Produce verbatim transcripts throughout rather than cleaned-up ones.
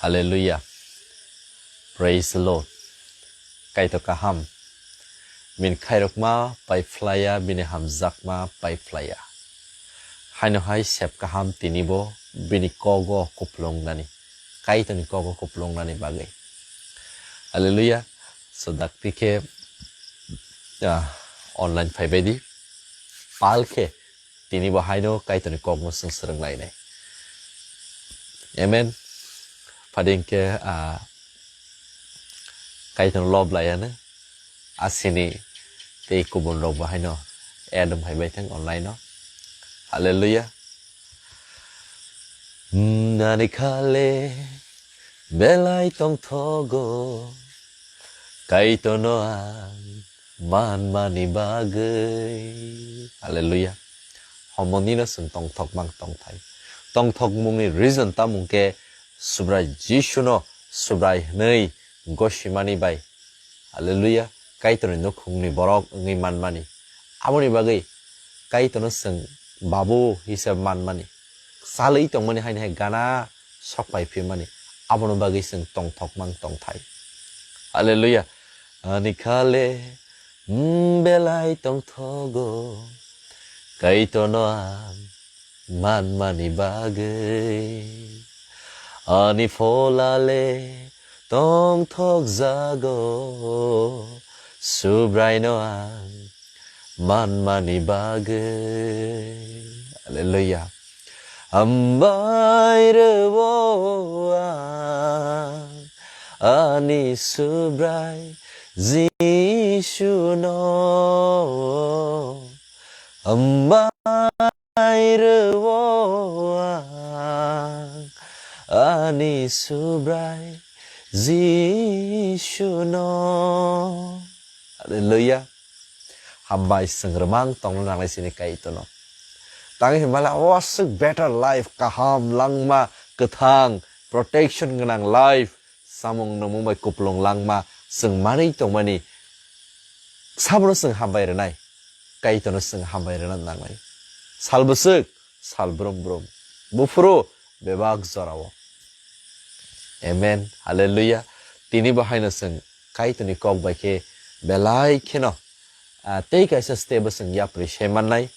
Hallelujah. Praise the Lord. Kaitor kaham. Bini khairokma pai phlaiya, bini hamjakma pai phlaiya. Haino hai sep kaham tinibo bini kogo kuplungnani. Kaitorni kogo kuplungnani bagwi. Hallelujah. So dakti khe, ah, online phaibaidi. Pal khe tini bo haino Kaitorni kokno chwng swrwng lainai. Amen. Phadi hinkhe, ah, Kaitorno lob laiano asini tei kubun rok bo haino add wng phaibai thang online o. Hallelujah. Nani khale belai tongthogo, Kaitorno ang manmani bagwi. Hallelujah. Homonino chwng tongthok mang tongthai. Tongthokmungni reason tamung khe Subrai Jisuno Subrai hwnwi gosimani bai. Hallelujah. Kaitorni nukhungni borok wngwi manmani. Aboni bagwi Kaitorno chwng Babu hisab manmani. Salwi tongmani haini hai gana sok pai phimani. Aboni bagwi chwng tongthok mang tongthai. Hallelujah. Ani khale, mm, belai tongthogo, Kaitorno ang manmani bagwi. Ani pholale tongthok jago, Subraino ang manmani bagwi. Hallelujah. Hambai rwo ang ani Subrai Jisuno. Hambai rwo ang ani Subrai Jisuno. Hallelujah. Hambai chwng rwmang tongna nangnai chini Kaitorno. Tangwi hwnba le o aswk better life, kaham langma, kwthang, protection gwnang life, samung nungmung bai kupulung langma chwng manwi tongmani sabono chwng hambai rwnai, Kaitorno chwng hambai rwna nangnai. Sal bwswk, sal brum brum, buphuru bebak jorao. Amen. Hallelujah. Tini bo haino chwng Kaitorni kok bai khe belai kheno, ah, tei kaisa step bo chwng yapri se mannai.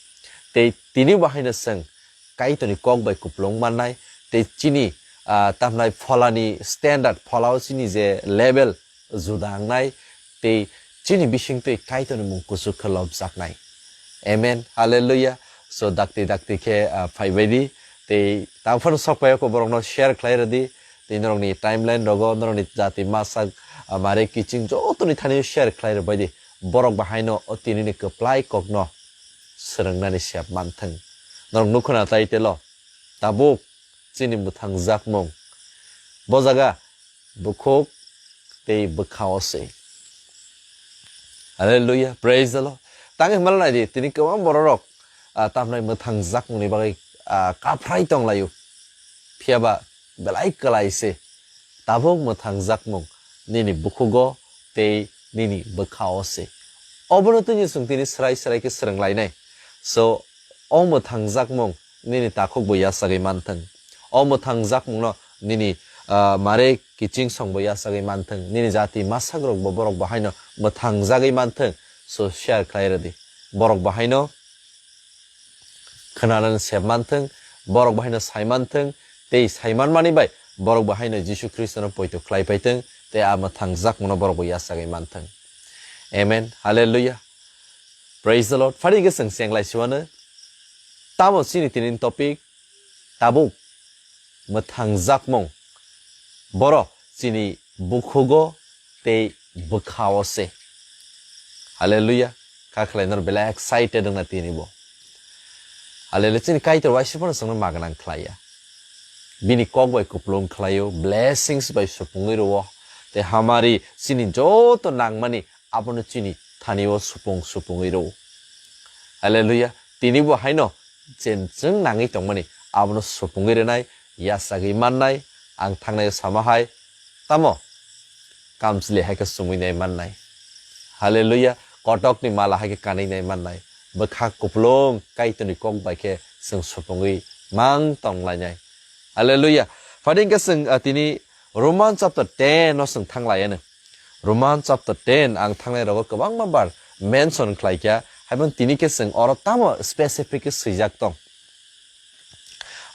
Tei tini bo haino chwng Kaitorni kok bai kupulung mannai. Tei chini, ah, tamnai pholani standard, pholao chini je level juda wngnai. Tei chini bisingtwi Kaitorni mung kuchuk khe lobjaknai. Amen. Hallelujah. So, dakti dakti khe, ah, phaibaidi. Tei tangphano sok pai kho borokno share khlai rwdi. Tei norokni timeline rogo, norokni jati masak, ah, mare kiching jotoni thani share khlai rwbaidi. Borok bahaino o tinini kwplai kokno swrwngnani sep manthwng. Norok nukho na title o. Tabuk chini mwthangjakmung. Bo jaga bukhuk tei bwkhao se. Hallelujah, praise the Lord. Tangwi hwnba naidi, tini kwbang bororok, ah, tamhnai mwthangjakmungni bagwi, ah, kaphrai tonglaio. Phiyaba belai kwlai se. Tabuk mwthangjakmung nini bukhugo tei nini bwkhao se. Obono tini chwng tini srai srai khe swrwng lainai. So, o mwthangjakmung nini takhuk bo yachagwi manthwng. O mwthangjakmungno nini, ah, mare kiching song bo yachagwi manthwng. Nini jati masak rok bo borok bo haino mwthangjagwi manthwng. So share khlai rwdi. Borok bo haino khwnanani sep manthwng, borok bo haino sai manthwng, tei sai manmani bai borok bo haino Jisu Khristono poito khlai paithwng, tei a mwthangjakmungno borok bo yachagwi manthwng. Amen. Hallelujah. Praise the Lord. Phari khe chwng chenglai siwano. Tamo chini tini topic, tabuk mwthangjakmung. Boro chini bukhugo tei bwkhao se. Hallelujah. Kha khlai nor belai excited wngna tini bo. Hallelujah. Chini Kaitor waisa phano chwngno ma gwnang khlaiya. Bini kok bai kupulung khlaio, blessings bai supungwi rwo. Tei hamari chini joto nangmani abono chini thani o supung supungwi rwo. Hallelujah. Tini bo haino chen chwng nangwi tongmani abono supungwi rwnai, yachagwi mannai, ang thangnai o sama hai. Tamo? Kamchwlwi hai khe chumui nai mannai. Hallelujah. Kotokni mala hai khe kanwi nai mannai. Bwkha kupulung Kaitorni kok bai khe chwng supungwi mang tong lainai. Hallelujah. Phadi hwnkhe chwng, ah, tini Roman chapter ten no chwng thang lai anw. Roman chapter ten ang thangnai rogo kwbangma bar mention khlai kha, haibon tini khe chwng oro tamo specific khe swijak tong.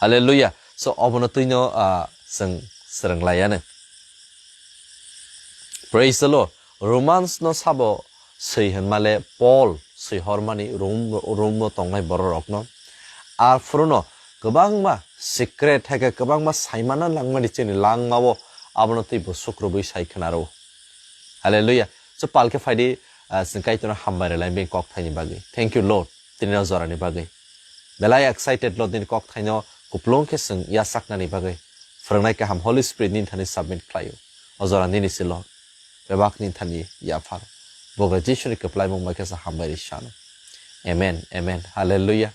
Hallelujah. So, obono twino, ah, chwng swrwng lai anw. Praise the Lord. Romans no sabo swi hwnmale Paul swi hormani Rom, Rom no tongnai bororokno. Arphuruno kwbangma secret hai khe kwbangma saimana langmani chini langmao abono teibo sukrubwi sai khwnaro. Hallelujah. So, palkhe phaidi, ah, chwng Kaitorno hambai rwlai bini kok thaini bagwi. Thank you, Lord. Tini o jorani bagwi. Belai excited lo nini kok thaino kuplung khe chwng yachaknani bagwi. Phwrwngnai kaham Holy Spirit nini thani submit khlaio. O jora nini se lo. Bebak nini thani yaphar. Bogra Jisuni kwplaimung bai khe sa hambai ri sano. Amen. Amen. Hallelujah.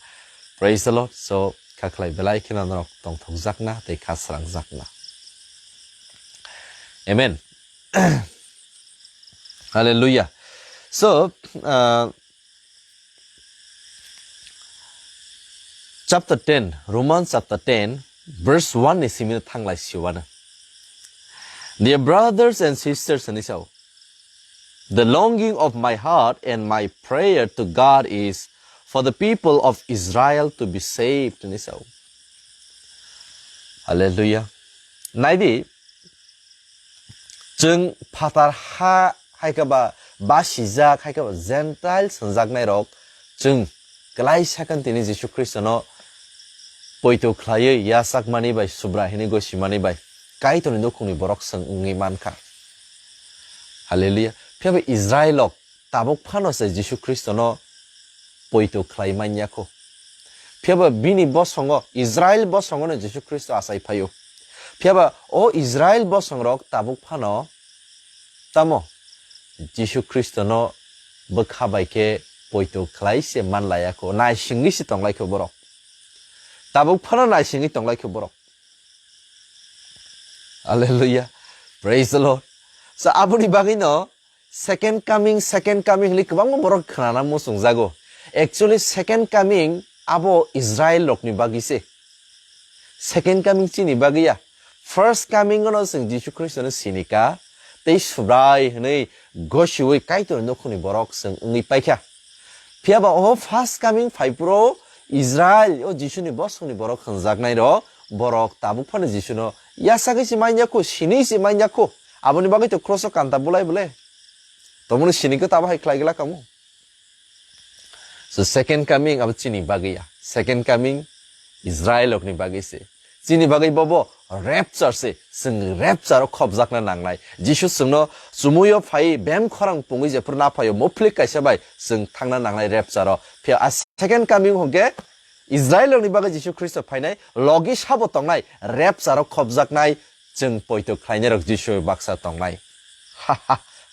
Praise the Lord. So, kha khlai belai kheno norok tongthokjakna tei kha srangjakna. Amen. Hallelujah. So, uh, chapter ten, Romans chapter ten, verse one ni simi thanglai siwana. Dear brothers and sisters, ani sao, the longing of my heart and my prayer to God is for the people of Israel to be saved, ani sao. Hallelujah. Naidi, chwng phatar ha hai khe ba basijak, hai khe ba Gentile swnjaknai rok, chwng kwlai sakhan tini Jisu Khristo no poito khlaiwi yachakmani bai, Subrai hwnwi gosimani bai Kaitorni nukhungni borok chwng wngwi mankha. Hallelujah. Phiya ba Israel rok tabuk phano se Jisu Khristono poito khlai manya kho. Phiya ba bini bosongo, Israel bosongono Jisu Khristo achai phaio. Phiya ba o Israel bosongrok tabuk phano tamo Jisu Khristono bwkha bai khe poito khlai se man laya kho, naisingwi se tong lai kho borok. Tabuk phano naisingwi tong lai kho borok. Hallelujah. Praise the Lord. So, aboni bagwino second coming, second coming hwnwi kwbangma borok khnana muchungjago. Actually, second coming abo Israel rokni bagwi se. Second coming chini bagwi ya. First coming ono chwng Jisu Khristono sinika, tei Subrai hwnwi gosiwi Kaitorni nukhungni borok chwng wngwi paikha. Phiya ba o first coming phai phuru Israel, o Jisuni bosongni borok hwnjaknai rok, borok tabuk phano Jisuno yachagwi se manya kho, sinwi se manya kho. Aboni bagwi to cross o kanta bulai bole. Tomoni sini khe tabo hai khlai gila kamo. So second coming abo chini bagwi ya. Second coming Israel rokni bagwi se. Chini bagwi bobo rapture se. Chwng rapture o khopjakna nangnai. Jisu chwngno chumuyo phai bem khorang pungwi jephru na phaio moplik kaisa bai chwng thangna nangnai rapture o. Phiya a second coming hwnkhe Israel rokni bagwi Jisu Khristo phainai logi sabo tongnai rapture o khopjaknai chwng poito khlainai rok Jisu baksa tongnai.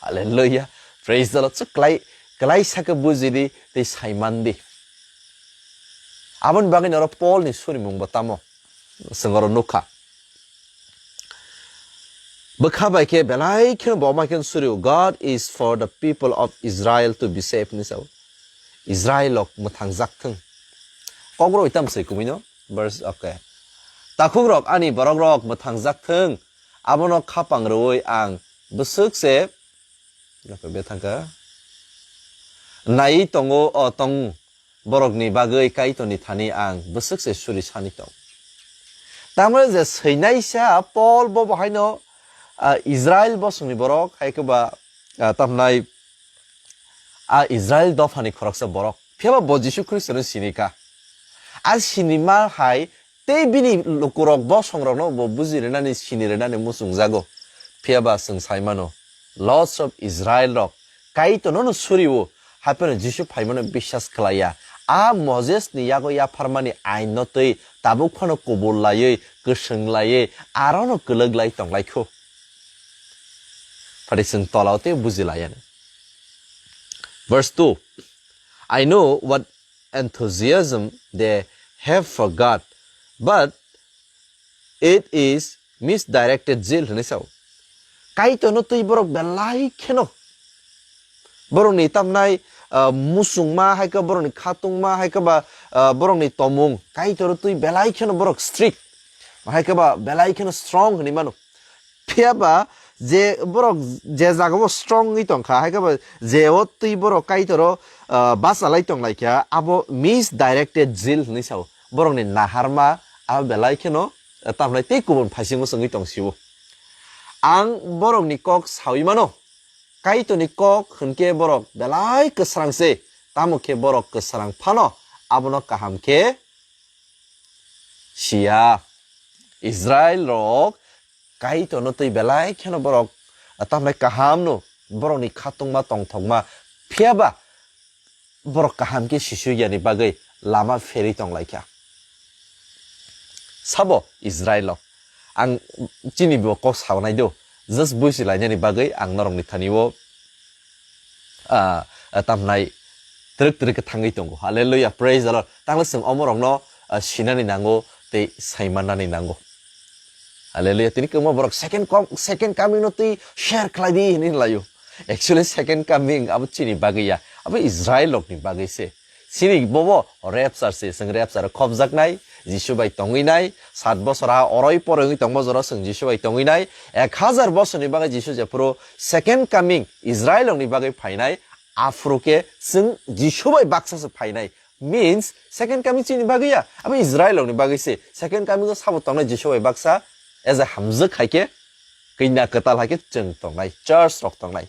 Hallelujah. Praise the Lord. So klai, klai sakhe bujidi tei saimandi. Aboni bagwi noro Paul ni surimung bo tamo. Chwng oro nukha. Bwkha bai khe belai kheno bo mai kheno surio, "God is for the people of Israel to be saved," hinwi sao. Israel rok mwthangjak thung. Kok rok itam se kumui no? Verse, okay. Takhuk rok ani borok rok mwthangjak thung. Abono khapang rwui ang bwswk se, nokho bethang kha. Nai tongo, o tong borokni bagwi Kaitorni thani ang bwswk se suri sani tong. Tamni je swinaisa Paul bo bo haino, ah, Israel bosongni borok, hai khe ba, ah, tamnai, ah, Israel dophani khoroksa borok. Phiya ba bo Jisu Khristono sini kha. A sinima hai tei bini lukurok bosongrokno bo buji rwnani, sini rwnani muchungjago. Phiya ba chwng sai mano, lots of Israel rok Kaitorno no suriwo, hapheno Jisu phaimano biswas khlaiya. A Moses ni yago yapharmani ain no twi tabuk phano kubul laiwi, kwswng laiwi, aro no kwlwk lai tong lai kho. Phati chwng tolao tei buji laiya. Verse two, "I know what enthusiasm they have for God, but it is misdirected zeal," hinwi sao. Kaitorno twi borok belai kheno borokni tamnai, ah, musungma, hai khe borokni khatungma, hai khe ba, ah, borokni tomung, Kaitorno twi belai kheno borok strict, hai khe ba belai kheno strong hinwi mano. Phiya ba je borok je jaga o strong wngwi tong kha, hai khe ba je o twi borok Kaitor o, ah, bachalai tong lai kha, abo misdirected zeal hinwi sao. Borokni naharma abo belai kheno, ah, tamhinai tei kubun phaisingo se wngwi tong sio. Ang borokni kok saui mano, Kaitorni kok hinkhe borok belai kwsrang se, tamo khe borok kwsrang phano abono kaham khe siya. Israel rok Kaitorno twi belai kheno borok, tamhinai kahamno borokni khatungma tongthokma, phiya ba borok kaham khe sisui yani bagwi lama pherwi tong lai kha. Sabo Israel rok, ang chini bo kok saunai do, just buisi lainani bagwi ang norokni thani o, ah, ah, tamhinai twrwk twrwk khe thangwi tongo. Hallelujah, praise the Lord. Tangla chwng omorokno, ah, sinani nango tei saimannani nango. Hallelujah. Tini kwbangma borok second com-, second coming no twi share khlai di hinwi laio. Actually, second coming abo chini bagwi ya, abo Israel rokni bagwi se. Chini bobo rapture se, chwng rapture o khopjaknai, Jisu bai tongwi nai, sat bosor ha oroi poroi wngwi tongma jora chwng Jisu bai tongwi nai, ek hazar bosorni bagwi Jisu jephuru second coming Israel rokni bagwi phainai, aphuru khe chwng Jisu bai baksa se phainai. Means, second coming chini bagwi ya, abo Israel rokni bagwi se. Second coming o sabo tongnai Jisu bai baksa, as a hamjwk hai khe, kanya kwtal hai khe chwng tongnai, church rok tongnai.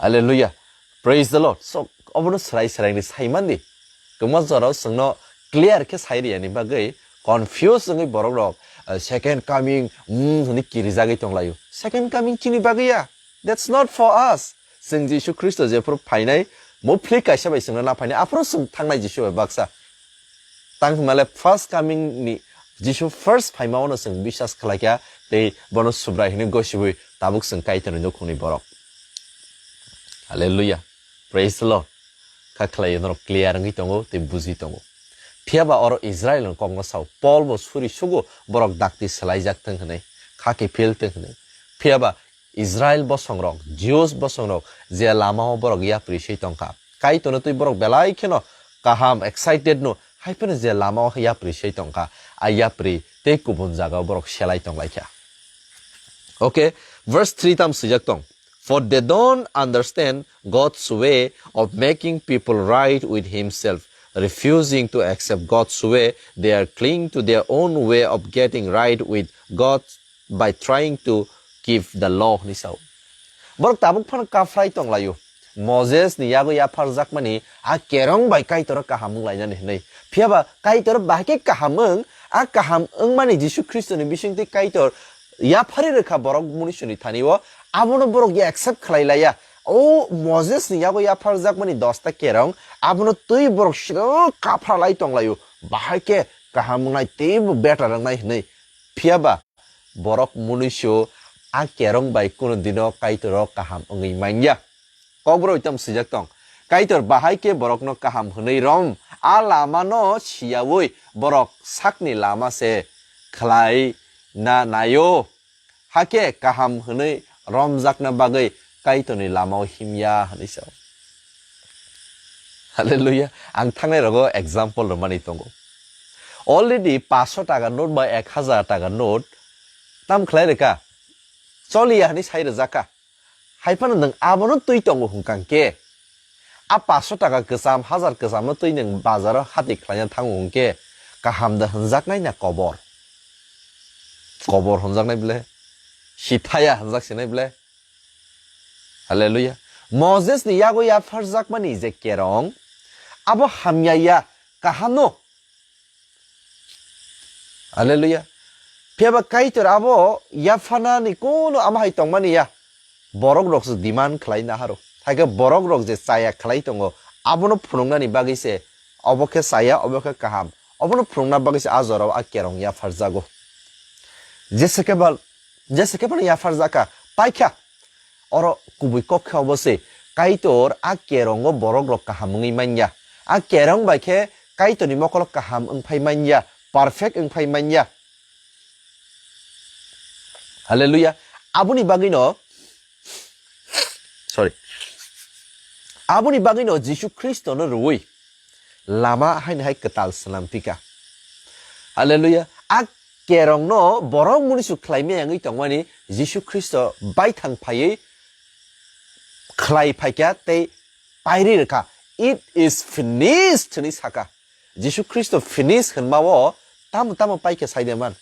Hallelujah. Praise the Lord. So, obono swrai swrai ni sai mandi. Kwma jorao chwngno clear khe sai riyani bagwi confuse wngwi borok rok, uh, second coming, mm, hwnwi kirijagwi tonglaio. Second coming chini bagwi ya. That's not for us. Chwng Jisu Khristo jephuru phainai, muphli kaisa bai chwngno na phainai, aphuru chwng thangnai Jisu bai baksa. Tang hwnmale first coming ni Jisu first phaima ono chwng biswas khlaikha, tei bono Subrai hwnwi gosiwi tabuk chwng Kaitorni nukhungni borok. Hallelujah. Praise the Lord. Kha khlai norok clear wngwi tongo tei buji tongo. Phiya ba oro Israel ni kokno sao, Paul bo suri sugo borok dakti swlaijak thung hwnwi, kha kiphil thung hwnwi. Phiya ba Israel bosongrok, Jews bosongrok je lamao borok yapri se tongkha, Kaitorno twi borok belai kheno kaham, excited no, hai phano je lamao yapri se tongkha, a yapri tei kubun jagao borok selai tonglaikha. Okay, verse three tam swijak tong. For they don't understand God's way of making people right with Himself. Refusing to accept God's way, they are cling to their own way of getting right with God by trying to keep the law, hinwi sao. Borok tabuk phano kaphrai tonglaio. Moses ni yago yapharjakmani a kerong bai Kaitor kaham wng lainani hinwi. Phiya ba Kaitor bahai khe kaham wng, a kaham wngmani Jisu Khristo ni bisingtwi Kaitor yapharwi rwkha borok munisuni thani o, abono borok ya accept khlai laiya. O Moses ni yago yapharjakmani dosta kerong, abono twi borok siro kaphra lai tonglaio. Bahai khe kaham wngnai teibo better wngnai hinwi. Phiya ba borok munuisu a kerong bai kunu dino Kaitoro kaham wngwi manya. Kokborok tamo swijak tong. Kaitor bahai khe borokno kaham hwnwi rom, a lamano siyaui borok sakni lama se khlai na naio. Hakhe kaham hwnwi romjakna bagwi Kaitorni lamao himya hwnwi sao. Hallelujah. Ang thangnai rogo example rwmani tongo. Already paanch sho taka note ba ek hazar taka note tam khlai rwkha. Choliya hwnwi sai rwjakha. Hai phano nwng abono twi tongo hwnkha khe, a paanch sho taka kwcham, hazar kwchamno twi nwng bazaro hati khlaina thango hwnkhe, kaham da hwnjaknai na kobor? Kobor hwnjaknai ble? Sithaya hwnjak sinai ble? Hallelujah. Moses ni yago yapharjakmani je kerong, abo hamya ya, kaham no. Hallelujah. Phiya ba Kaitor abo yaphanani kono ama hai tongmani ya. Borok rok se demand khlai na haro. Haikhe borok rok je chaya khlai tongo, abono phunuknani bagwi se obo khe chaya, obo khe kaham. Obono phunukna bagwi se a jorao a kerong yapharjago. Jese khe ba, jese khe phano yapharjakha, paikha. Oro kubui kok khe obo se, Kaitor a kerongo borok rok kaham wngwi manya. A kerong bai khe Kaitorni mokolo kaham wngphai manya, perfect wngphai manya. Hallelujah. Aboni bagwino, sorry. Aboni bagwino Jisu Khristono rwui lama haino hai kwtal swnam pika. Hallelujah. A kerongno borok munisu khlaimaya wngwi tongmani Jisu Khristo baithang phaiwi khlai phaikha tei pairi rwkha, "It is finished," hwnwi sakha. Jisu Khristo finish hwnmao tamo tamo paikha saide man.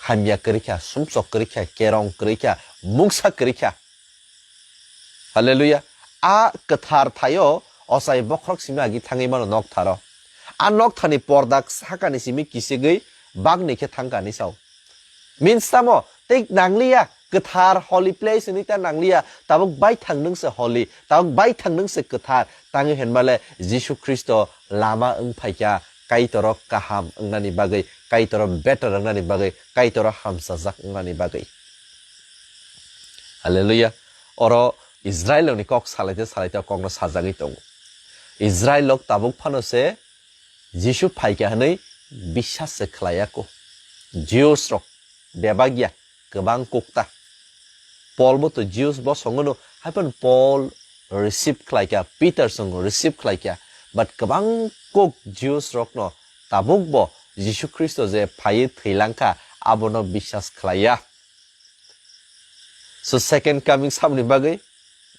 Hamya kwrwikha, sumsok kwrwikha, kerong kwrwikha, mungsa kwrwikha. Hallelujah. A kwthar thaio ochai bokhorok simi agi thangwi mano noktharo. A nokthani porda sakani simi kisigwi bagni khe thangkani sao. Means tamo, tei nangliya, kwthar, holy place hwnwi ta nangliya, tabuk baithang nwng se holy, tabuk baithang nwng se kwthar, tangwi hinmale Jisu Khristo lama wng phaikha, Kaitorok kaham wngnani bagwi, Kaitorok better wngnani bagwi, Kaitorok hamsajak wngnani bagwi. Hallelujah. Oro Israel ni kok salaite salaite kokno sajagwi tongo. Israel rok tabuk phano se Jisu phaikha hwnwi biswas se khlaiya ko. Jews rok bebak ya, kwbang kukta. Paul bo to Jews bosongo no, haiphan Paul receive khlaikha, Peter song receive khlaikha, but kwbang kuk Jews rokno tabuk bo Jisu Khristo je phaiwi thwilangkha, abono biswas khlaiya. So second coming saboni bagwi?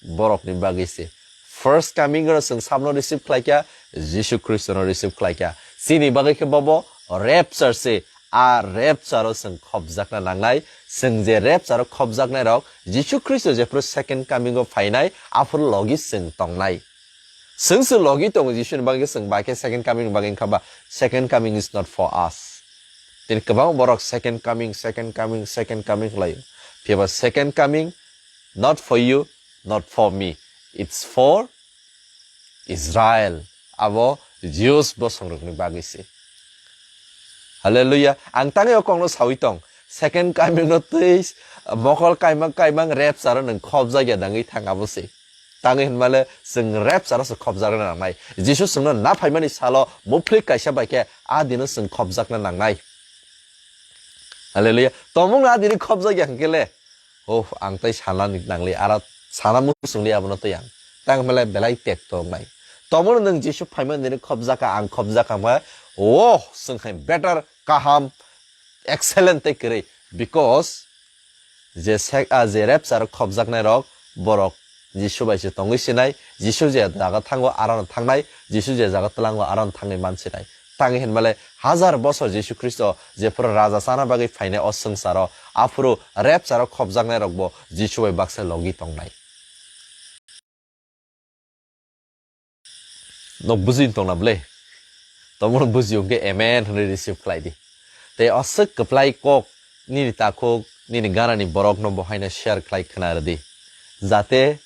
Borokni bagwi se. First coming no chwng sabno receive khlaikha, Jisu Khristono receive khlaikha. Chini bagwi khe bobo rapture se. A rapture o chwng khopjakna nangnai. Chwng je rapture o khopjaknai rok, Jisu Khristo jephuru second coming o phainai, aphuru logi chwng tongnai. Chwng se logi tongo Jisuni bagwi, chwng bai khe second coming ni bagwi wngkha ba, second coming is not for us. Tini kwbang borok second coming, second coming, second coming khlaio. Phiya ba second coming not for you, not for me. It's for Israel. Abo Jews bosongrokni bagwi se. Hallelujah. Ang tangwi o kokno sawi tong. Second coming no twi mokol kaimang kaimang rapture o nwng khopjakya dangwi thang abo se. Tangwi hinmale chwng rapture o se khopjakna nangnai. Jisu chwngno na phaimani salo muphlik kaisa bai khe a dino chwng khopjakna nangnai. Hallelujah. Tomungno a dini khopjakya hwnkhe le. Oh, ang tai sanani nangli, ara sana muchungli abono tei ang. Tang hinmale belai tekto wngnai. Tomungno nwng Jisu phaimani dini khopjakha, ang khopjakha hwnba, oh, chwng hai better, kaham, excellent tei kwrwi. Because je sek-, ah, je rapture khopjaknai rok, borok Jisu bai se tongwi sinai, Jisu je jaga thango, arano thangnai, Jisu je jaga twlango, arano thangwi man sinai. Tangwi hinmale hajar bosor Jisu Khristo jephuru raja chana bagwi phainai o swngcharo, aphuru rapture o khopjaknai rokbo Jisu bai baksa logi tongnai. Nok buji tongna ble? Tomono buji hwnkhe amen hwnwi receive khlai di. Tei aswk kwplai kok nini takhuk, nini ganani borokno bo haino share khlai khna rwdi. Jate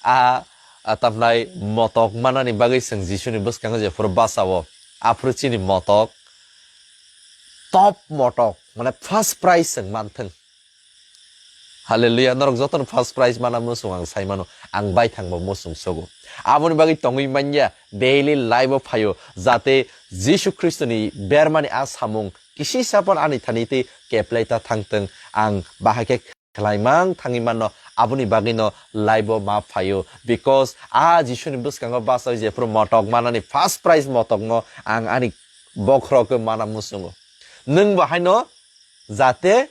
a, a tamnai motok manani bagwi chwng Jisuni bwskango jephuru bachao, aphuru chini motok top motok, mane first prize chwng manthwng. Hallelujah, norok jotono first prize mana muchung ang sai mano, ang baithangbo muchung sogo. Aboni bagwi tongwi manya, daily life o phaio, jate Jisu Khristoni bermani a samung kisi sapan ani thani tei keplai ta thangtwng, ang bahai khe khlaimang thangwi mano, aboni bagwino life o ma phaio, because a Jisuni bwskango bachai jephuru motok manani first prize motokno ang ani bokhorok mana muchungo. Nwng bahaino jate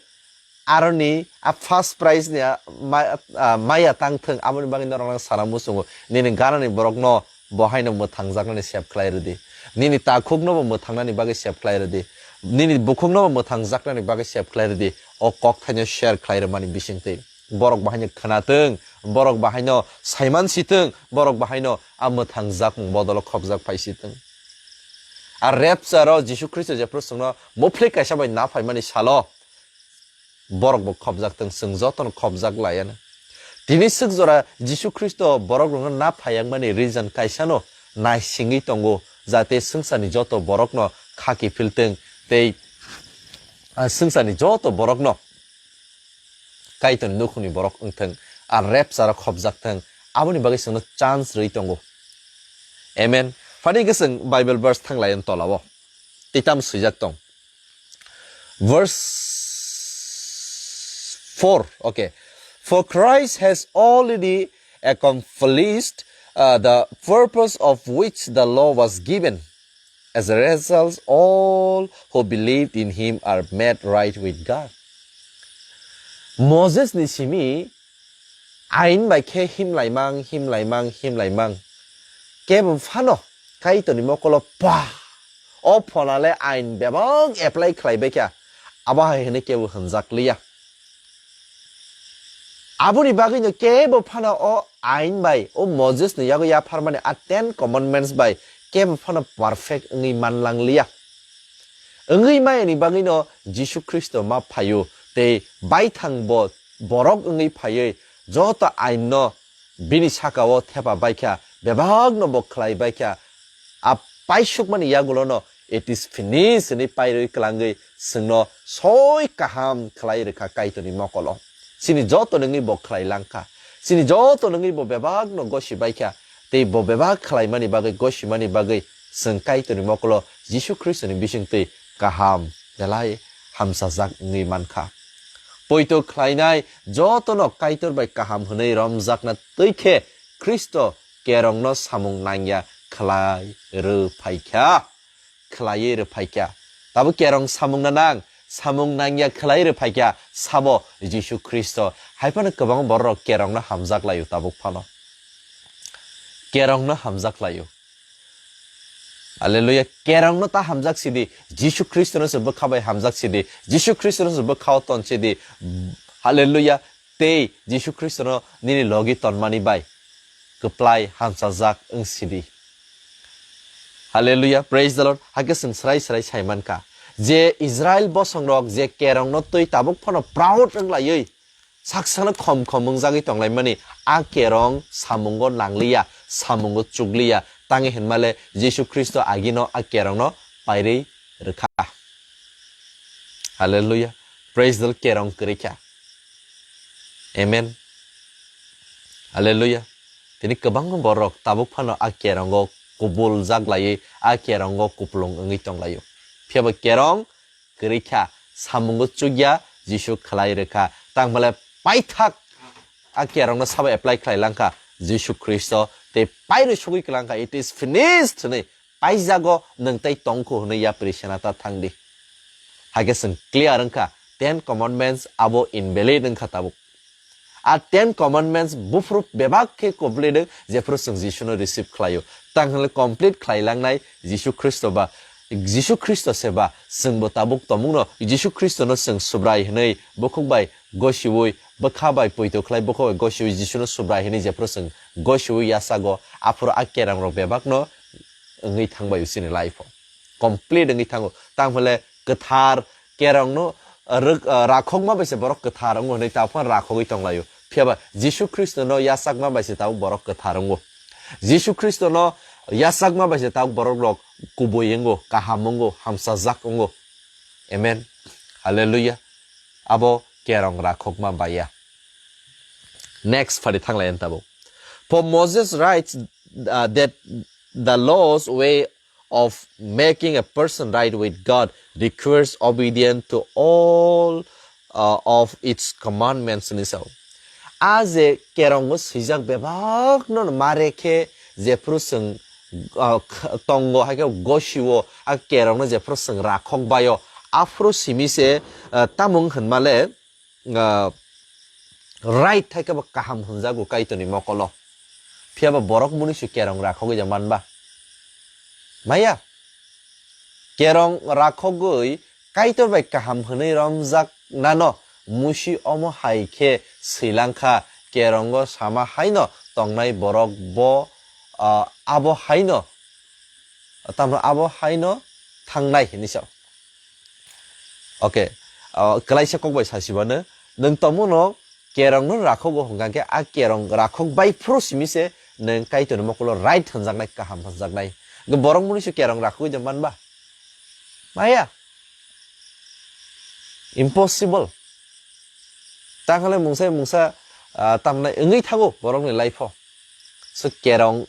aroni a first prize ni a ma-, a maya tang thwng, aboni bagwi norok nang sana muchungo. Nini ganani borokno bo haino mwthangjaknani sep khlai rwdi. Nini takhukno bo mwthangnani bagwi sep khlai rwdi. Nini bukhukno bo mwthangjaknani bagwi sep khlai rwdi. O kok thaino share khlai rwmani bisingtwi. Borok bahaino khwnathwng, borok bahaino saiman sithwng, borok bahaino a mwthangjak bodolo khopjak phai sithwng. A rapture o Jisu Khristo jephru chwngno muphlik kaisa bai na phaimani salo borok bo khopjak thwng, chwng jotono khopjak laiano. Tini swk jora Jisu Khristo borok rokno na phayakmani reason kaisano naisingwi tongo, jate swngcharni joto borokno kha kiphilthwng tei, ah, swngcharni joto borokno Kaitorni nukhungni borok wngthwng, a rapture o khopjak thwng, aboni bagwi chwngno chance rwi tongo. Amen. Phani hwnkhe chwng Bible verse thang lai tola o. Tei tamo swijak tong. Verse four, okay. For Christ has already accomplished, uh, the purpose of which the law was given. As a result, all who believed in him are made right with God. Moses ni simi ain bai khe himlaimang, himlaimang, himlaimang. Kebo phano Kaitorni mokolo pa, o phonale ain bebak apply khlai bai kha, abo hai hwnwi kebo hwnjak liya. Aboni bagwino kebo phano o ain bai, o Moses ni yago yapharmani a Ten Commandments bai kebo phano perfect wngwi manlang liya. Wngwi mayani bagwino Jisu Khristo ma phaio, tei baithang bo borok wngwi phaiwi joto ain no bini saka o thepa bai kha, bebak no bo khlai bai kha. A paisukmani yagulo no "It is finished" hwnwi pairwi kwlangwi chwngno soi kaham khlai rwkha Kaitorni mokolo. Chini joto nungwi bo khlai langkha. Chini joto nungwi bo bebak no gosi bai kha. Tei bo bebak khlaimani bagwi, gosimani bagwi chwng Kaitorni mokolo Jisu Khristoni bisingtwi kaham belai hamsajak wngwi mankha. Poito khlainai jotono Kaitor bai kaham hwnwi romjakna twi khe Khristo kerongno samung nangya khlai rw phaikha, khlaiwi rw phaikha. Tabuk kerong samung na nang, samung nangya khlai rw phaikha, sabo Jisu Khristo. Hai phano kwbangma borok kerongno hamjak laio tabuk phano. Kerongno hamjak laio. Hallelujah. Kerongno ta hamjak sidi. Jisu Khristono se bwkha bai hamjak sidi. Jisu Khristono se bwkha o ton sidi. Hallelujah. Tei Jisu Khristono nini logi tonmani bai kwplai hamsajak wng sidi. Hallelujah. Praise the Lord. Hakhe chwng srai srai sai mankha je Israel bosongrok je kerongno twi tabuk phano proud wng laiwi saksano khom khom wngjagwi tonglaimani, a kerong samungo nangliya, samungo chukliya, tangwi hinmale Jisu Khristo agino a kerongno pairwi rwkha. Hallelujah. Praise the Lord. Kerong kwrwikha. Amen. Hallelujah. Tini kwbangma borok tabuk phano a kerongo kubul jak laiwi, a kerongo kupulung wngwi tonglaio. Phiyaba kerong kwrwikha, samungo chukya, Jisu khlai rwkha. Tangmale paithak a kerongno sabo apply khlai langkha Jisu Khristo, tei pairwi sugwi kwlangkha, "It is finished" hwnwi. Paijago, nwng tei tongkhu hwnwi yapri sena ta thangdi. Hakhe chwng clear wngkha, Ten Commandments abo invalid wngkha tabuk. A Ten Commandments buphuru bebak khe complete wng, jephuru chwng Jisuno receive khlaio. Tang hwnle complete khlai langnai Jisu Khristo ba, Jisu Khristo se ba, chwngbo tabuk tongmungno Jisu Khristono chwng Subrai hwnwi bukhuk bai gosiwi, bwkha bai poito khlai bukhuk bai gosiwi Jisuno Subrai hwnwi jephuru chwng gosiwi yachago, aphuru a kerongrok bebakno wngwi thangbai chini life o. Complete wngwi thango. Tang hwnle kwthar kerongno rwk-, ah, rakhokma bai se borok kwthar wngo hwnwi tabuk phano rakhogwi tonglaio. Phiyaba Jisu Khristono yachakma bai se tabuk borok kwthar wngo. Jisu Khristono yachakma bai se tabuk borok rok kubui wngo, kaham wngo, hamsajak wngo. Amen. Hallelujah. Abo kerong rakhokma bai ya. Next phari thanglai tabuk. For Moses writes, uh, that the law's way of making a person right with God requires obedience to all, uh, of its commandments, hwnwi sao. A je kerongo swijak bebakno mare khe jephuru chwng, uh, kh-, tongo, hai khe gosiwo, a kerongno jephuru chwng rakhok baio, aphuru simi se, uh, tamung hwnmale, ah, right hai khe bo kaham hwnjago Kaitorni mokolo. Phiyaba borok munisu kerong rakhogwi da manba? Maya. Kerong rakhogwi Kaitor bai kaham hwnwi romjak nano musi omo hai khe swilang kha, kerongo sama haino tongnai borok bo, ah, abo haino, tamno abo haino thangnai hinwi sa. Okay, ah, kwlaisa kok bai sasibano, nwng tongmungno kerongno rakhogo hwnkha khe a kerong rakhok bai phuru simi se nwng Kaitorni mokolo right hwnjaknai, kaham hwnjaknai. Hwnkhe borok munisu kerong rakhogwi da manba? Maya. Impossible. Tangkhle mungsa mungsa, ah, tamnai wngwi thango borokni life-o. So kerong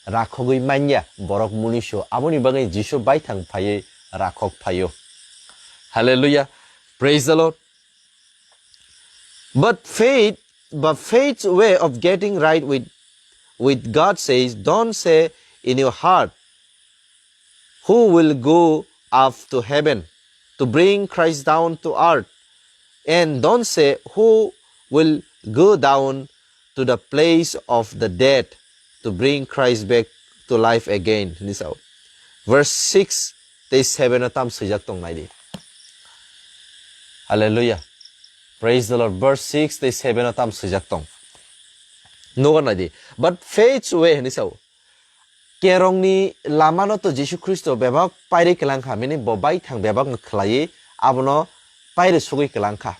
rakhogwi manya borok munisu. Aboni bagwi Jisu baithang phaiwi rakhok phaio. Hallelujah. Praise the Lord. But faith, but faith's way of getting right with, with God says, "Don't say in your heart, Who will go up to heaven to bring Christ down to earth? And don't say, "Who will go down to the place of the dead to bring Christ back to life again?" hinwi sao. Verse six tei seven o tam swijak tong nai di. Hallelujah. Praise the Lord. Verse six tei seven o tam swijak tong. Nugo nai di. But faith's way hinwi sao. Kerongni lamano to Jisu Khristo bebak pairi kelang kha, mini bo baithang bebak no khlaiwi abono pairi sugwi kelang kha.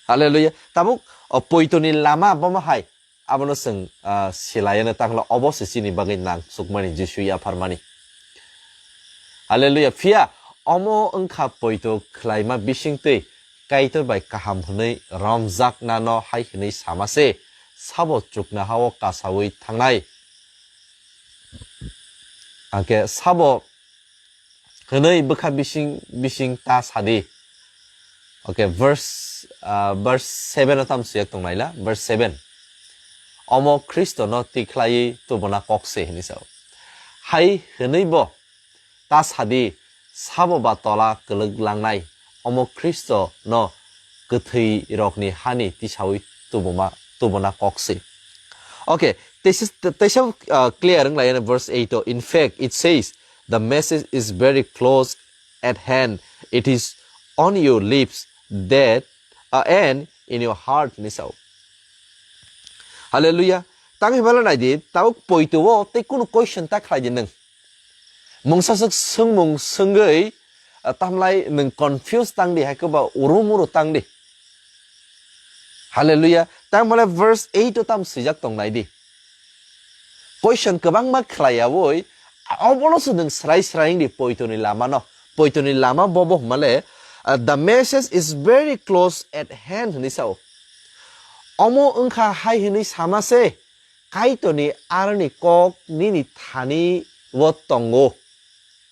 Hallelujah. Tabuk o poitoni lama bomo hai abono chwng, ah, silayano tanglo, obo se chini bagwi nang sukmani Jisu yapharmani. Hallelujah. Phiya omo wngkha poito khlaima bisingtwi Kaitor bai kaham hwnwi romjaknano hai hwnwi sama se, sabo chuknoha-o kasaui thangnai. Angkhe sabo hwnwi bwkha bising bising ta sadi. Okay, verse, ah, verse seven o tam swijak tong naila, verse seven. Omo Khristono tikhlaiwi tubuna kok se hwnwi sao. Hai hwnwi bo ta sadi, sabo ba tola kwlwk langnai, omo Khristo no kwthwi rokni hani tisaui tubuma, tubuna kok se. Okay, teisa, teisa, uh, clear wng lai verse eight o. In fact, it says, "The message is very close at hand. It is on your lips that, uh, and in your heart," hinwi sao. Hallelujah. Tang himala nai di, tabuk poito o tei kunu question ta khlai di nwng. Mungsa swk swngmung swngwi, ah, tamlai nwng confuse tang di, hai khe ba uru muru tang di. Hallelujah. Tang male verse eight o tam swijak tong nai di. Question kwbangma khlai yaui, obono se nwng srai srai wng di poitoni lama no. Poitoni lama bobo hwnmale, ah, "The message is very close at hand," hwnwi sao. Omo wngkha hai hwnwi sama se, Kaitorni aroni kok nini thani o tongo,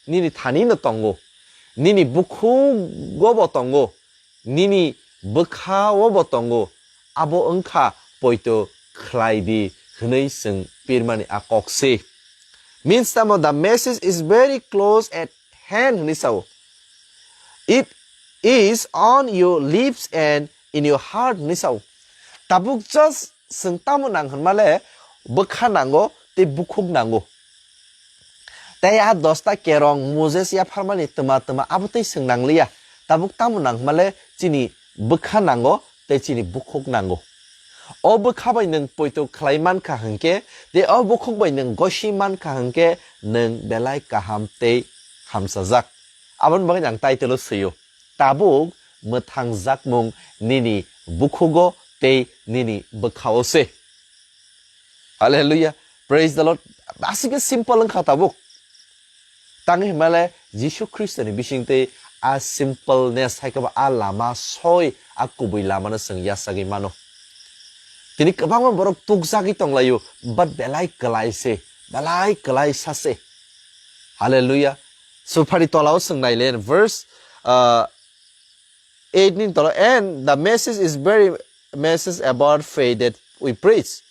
nini thani no tongo, nini bukhugo bo tongo, nini bwkha o bo tongo, abo wngkha poito khlai di hwnwi chwng pirmani a kok se. Means tamo, the message is very close at hand hwnwi sao. It is on your lips and in your heart hwnwi sao. Tabuk just chwng tamo nang hwnmale bwkha nango tei bukhuk nango. Tei a dosta kerong Moses yapharmani twma twma abo tei chwng nangliya. Tabuk tamo nang hwnmale chini bwkha nango tei chini bukhuk nango. O bwkha bai nwng poito khlai mankha hwnkhe, tei o bukhuk bai nwng gosi mankha hwnkhe, nwng belai kaham tei hamsajak. Aboni bagwi ang title o swio, "Tabuk mwthangjakmung nini bukhugo tei nini bwkhao se." Hallelujah. Praise the Lord. Aswk khe simple wngkha tabuk. Tang himale Jisu Khristoni bisingtwi a simpleness hai khe ba a lama soi a kubui lamano chwng yachagwi mano. Tini kwbangma borok tukjagwi tonglaio, but belai kwlai se, belai kwlai sa se. Hallelujah. Suphari tolao chwng nailen verse, uh, eight ni tolo, "And the message is very message about faith that we preach.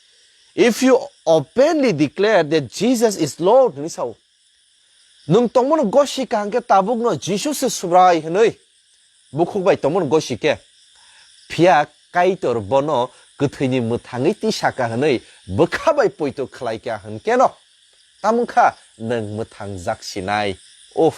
If you openly declare that Jesus is Lord," hwnwi sao. Nwng tongmano gosi kaham khe tabukno Jisu se Subrai hwnwi bukhuk bai tongmano gosi khe. Phiya Kaitor bono kwthwini mwthangwi tisaka hwnwi bwkha bai poito khlaikha hwnkhe no. Tamo wngkha nwng mwthangjak sinai. Uff.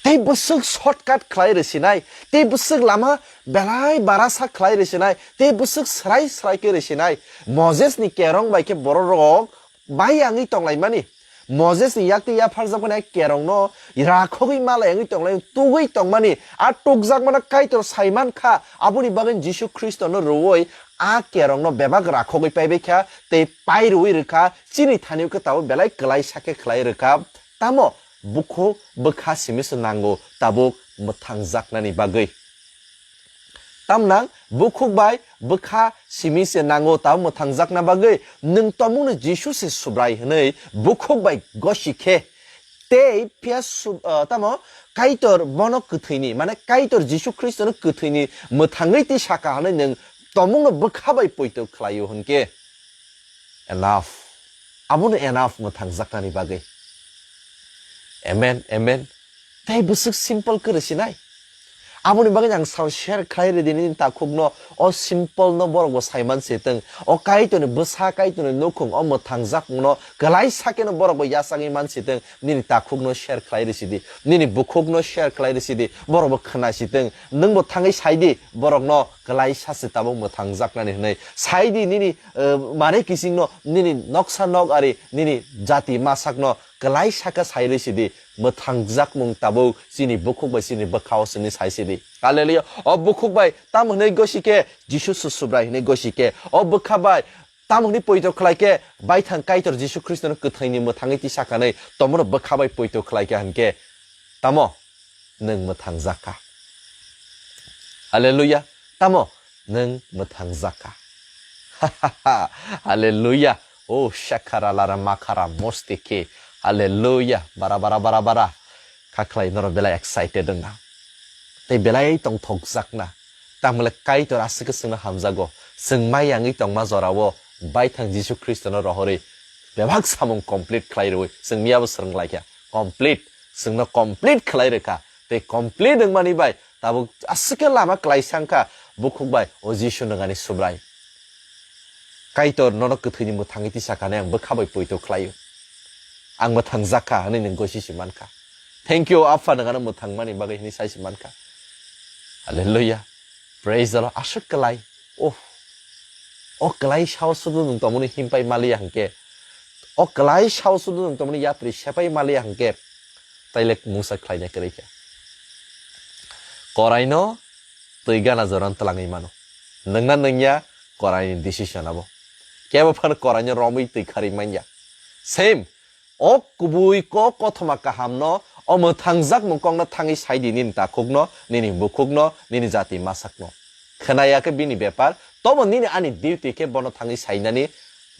Tei bwswk shortcut khlai rw sinai, tei bwswk lama belai barasa khlai rw sinai, tei bwswk srai srai khe rw sinai. Moses ni kerong bai khe borok rok bai yangwi tonglaimani. Moses ni yak tei yapharjakmani a kerong no rakhogwi malai wngwi tonglai, tugwi tongmani. A tukjakmano Kaitor sai mankha, aboni bagwi Jisu Khristo no rwui a kerong no bebak rakhogwi paibai kha, tei pai rwui rwkha, chini thani o khe tabuk belai kwlai sakhe khlai rwkha. Tamo bukhuk bwkha simi se nango tabuk mwthangjaknani bagwi. Tamnang bukhuk bai bwkha simi se nango tabuk mwthangjakna bagwi. Nwng tongmungno Jisu se Subrai hwnwi bukhuk bai gosi khe, tei phiya su-, ah, tamo Kaitor bono kwthwini, mane Kaitor Jisu Khristono kwthwini mwthangwi tei saka hwnwi nwng tongmungno bwkha bai poito khlaio hwnkhe enough. Abono enough mwthangjaknani bagwi. Amen, amen. Tei bwswk simple kwrwi sinai. Aboni bagwi ang sao share khlai rwdi nini takhukno, o simple no borok bo saiman sitwng, o Kaitorni bwsa, Kaitorni nukhung, o mwthangjak mungno kwlai sakeno borok bo yachagwi man sitwng, nini takhukno share khlai rwsidi, nini bukhukno share khlai rwsidi, borok bo khna sitwng, nwng bo thangwi saidi borokno kwlai sa se tabuk mwthangjaknani hwnwi, saidi nini, eh, mare kisingno, nini noksa nok ari nini jati masakno kwlai saka sai rwsidi, mwthangjakmung tabuk chini bukhuk bai chini bwkha-o sini sai sidi. Hallelujah. O bukhuk bai tamo hwnwi gosi khe, Jisu su Subrai hwnwi gosi khe, o bwkha bai tamo hwnwi poito khlai khe, baithang Kaitor Jisu Khristono kwthwini mwthangwi tisa khanwi, tomono bwkha bai poito khlai khe hwn khe, tamo nwng mwthangjak kha. Hallelujah. Tamo nwng mwthangjak kha. Hallelujah. O shakara lara makara mostike. Hallelujah. Bara, bara, bara, bara. Kha khlai norok belai excited wngna. Tei belai tongthokjakna. Tamle Kaitor aswk swngno hamjago. Chwng mai yangwi tongma jorao baithang Jisu Khristono rohorwi bebak samung complete khlai rwui chwng miyabo swrwng laikha. Complete. Chwngno complete khlai rwkha. Tei complete wngmani bai tabuk aswk khe lama klaisa wngkha bukhuk bai o Jisu nwngani Subrai. Kaitor nono kwthwini mwthangwi tisa kha, ang bwkha bai poito khlaio. Ang mwthangjak kha hwnwi nwng gosi si mankha. Thank you, Apha, nwng ano mwthangmani bagwi hwnwi sai si mankha. Hallelujah. Praise the Lord. Aswk klai. Oh. O klai sao sudu nwng tomoni himpai maliya hwnkhe. O klai sao sudu nwng tomoni yapri sepai maliya hwnkhe. Taile mungsa khlaina kwrwi kha. Koraino twi gana joran twlangwi mano. Nwngna nwngya koraini decision abo. Kebo phano koraino romwi twi kharwi manya. Same. O kubui kok kothoma kahamno, o mwthangjak mung kokno thangwi saidi nini takhukno, nini bukhukno, nini jati masakno. Khwnaya khe bini bepar, tobo nini ani duty khe bono thangwi sainani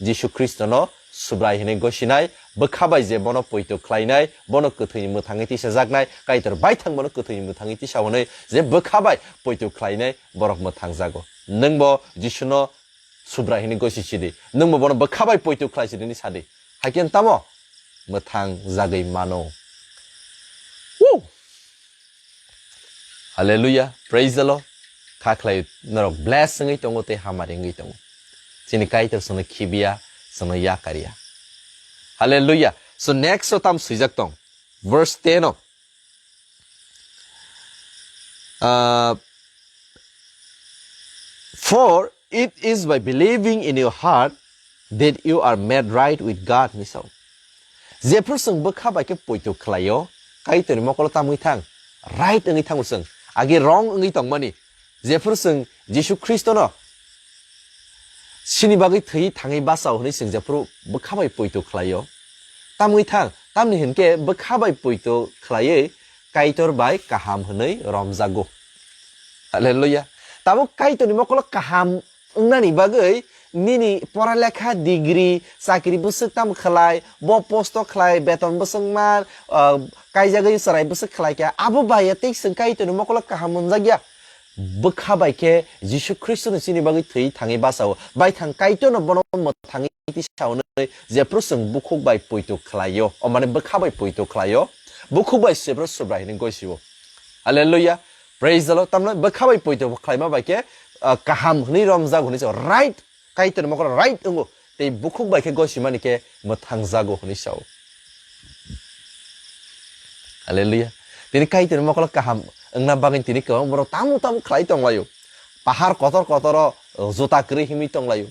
Jisu Khristono Subrai hwnwi gosinai, bwkha bai je bono poito khlainai, bono kwthwini mwthangwi tisajaknai, Kaitor baithang bono kwthwini mwthangwi tisa hwnwi je bwkha bai poito khlainai borok mwthangjago. Nwngbo Jisuno Subrai hwnwi gosi sidi. Nwngbo bono bwkha bai poito khlai sidi hwnwi sadi. Haikhe tamo mwthang jagwi mano. Woo! Hallelujah. Praise the Lord. Kha khlai norok bless wngwi tongo tei hamari wngwi tongo. Chini Kaitor chwngno khibiya, chwngno yakarya. Hallelujah. So next o tam swijak tong. Verse ten o. Uh, "For it is by believing in your heart that you are made right with God," hwnwi sao. Jephru chwng bwkha bai khe poito khlaio, Kaitorni mokolo tamwi thang, right wngwi thango chwng, agi wrong wngwi tongmani. Jephru chwng Jisu Khristono chini bagwi thwi thangwi bachao hwnwi chwng jephru bwkha bai poito khlaio, tamwi thang, tamni hinkhe bwkha bai poito khlaiwi Kaitor bai kaham hwnwi romjago. Hallelujah. Tabuk Kaitorni mokolo kaham wngnani bagwi nini poralekha, degree, chakri bwswk tam khlai, bo posto khlai, beton bwswk man, ah, kaijagwi chwrai bwswk khlai kha, abo bai ya tei chwng Kaitorni mokolo kaham hwnjakya. Bwkha bai khe Jisu Khristono chini bagwi thwi thangwi bachao. Baithang Kaitorno bono mwthangwi tisa hwnwi jephru chwng bukhuk bai poito khlaio, o mane bwkha bai poito khlaio, bukhuk bai jephru Subrai hwnwi goisio. Hallelujah. Praise the Lord. Tamno bwkha bai poito khlaima bai khe, ah, kaham hwnwi romjago hwnwi sao. Right. Kaitorni mokolo right wngo. Tei bukhuk bai khe gosimani khe mwthangjago hwnwi sao. Hallelujah. Tini Kaitorni mokolo kaham wngna bagwi tini kwbang borok tamo tamo khlai tonglaio. Pahar kotor kotoro juta kwrwi himwi tonglaio.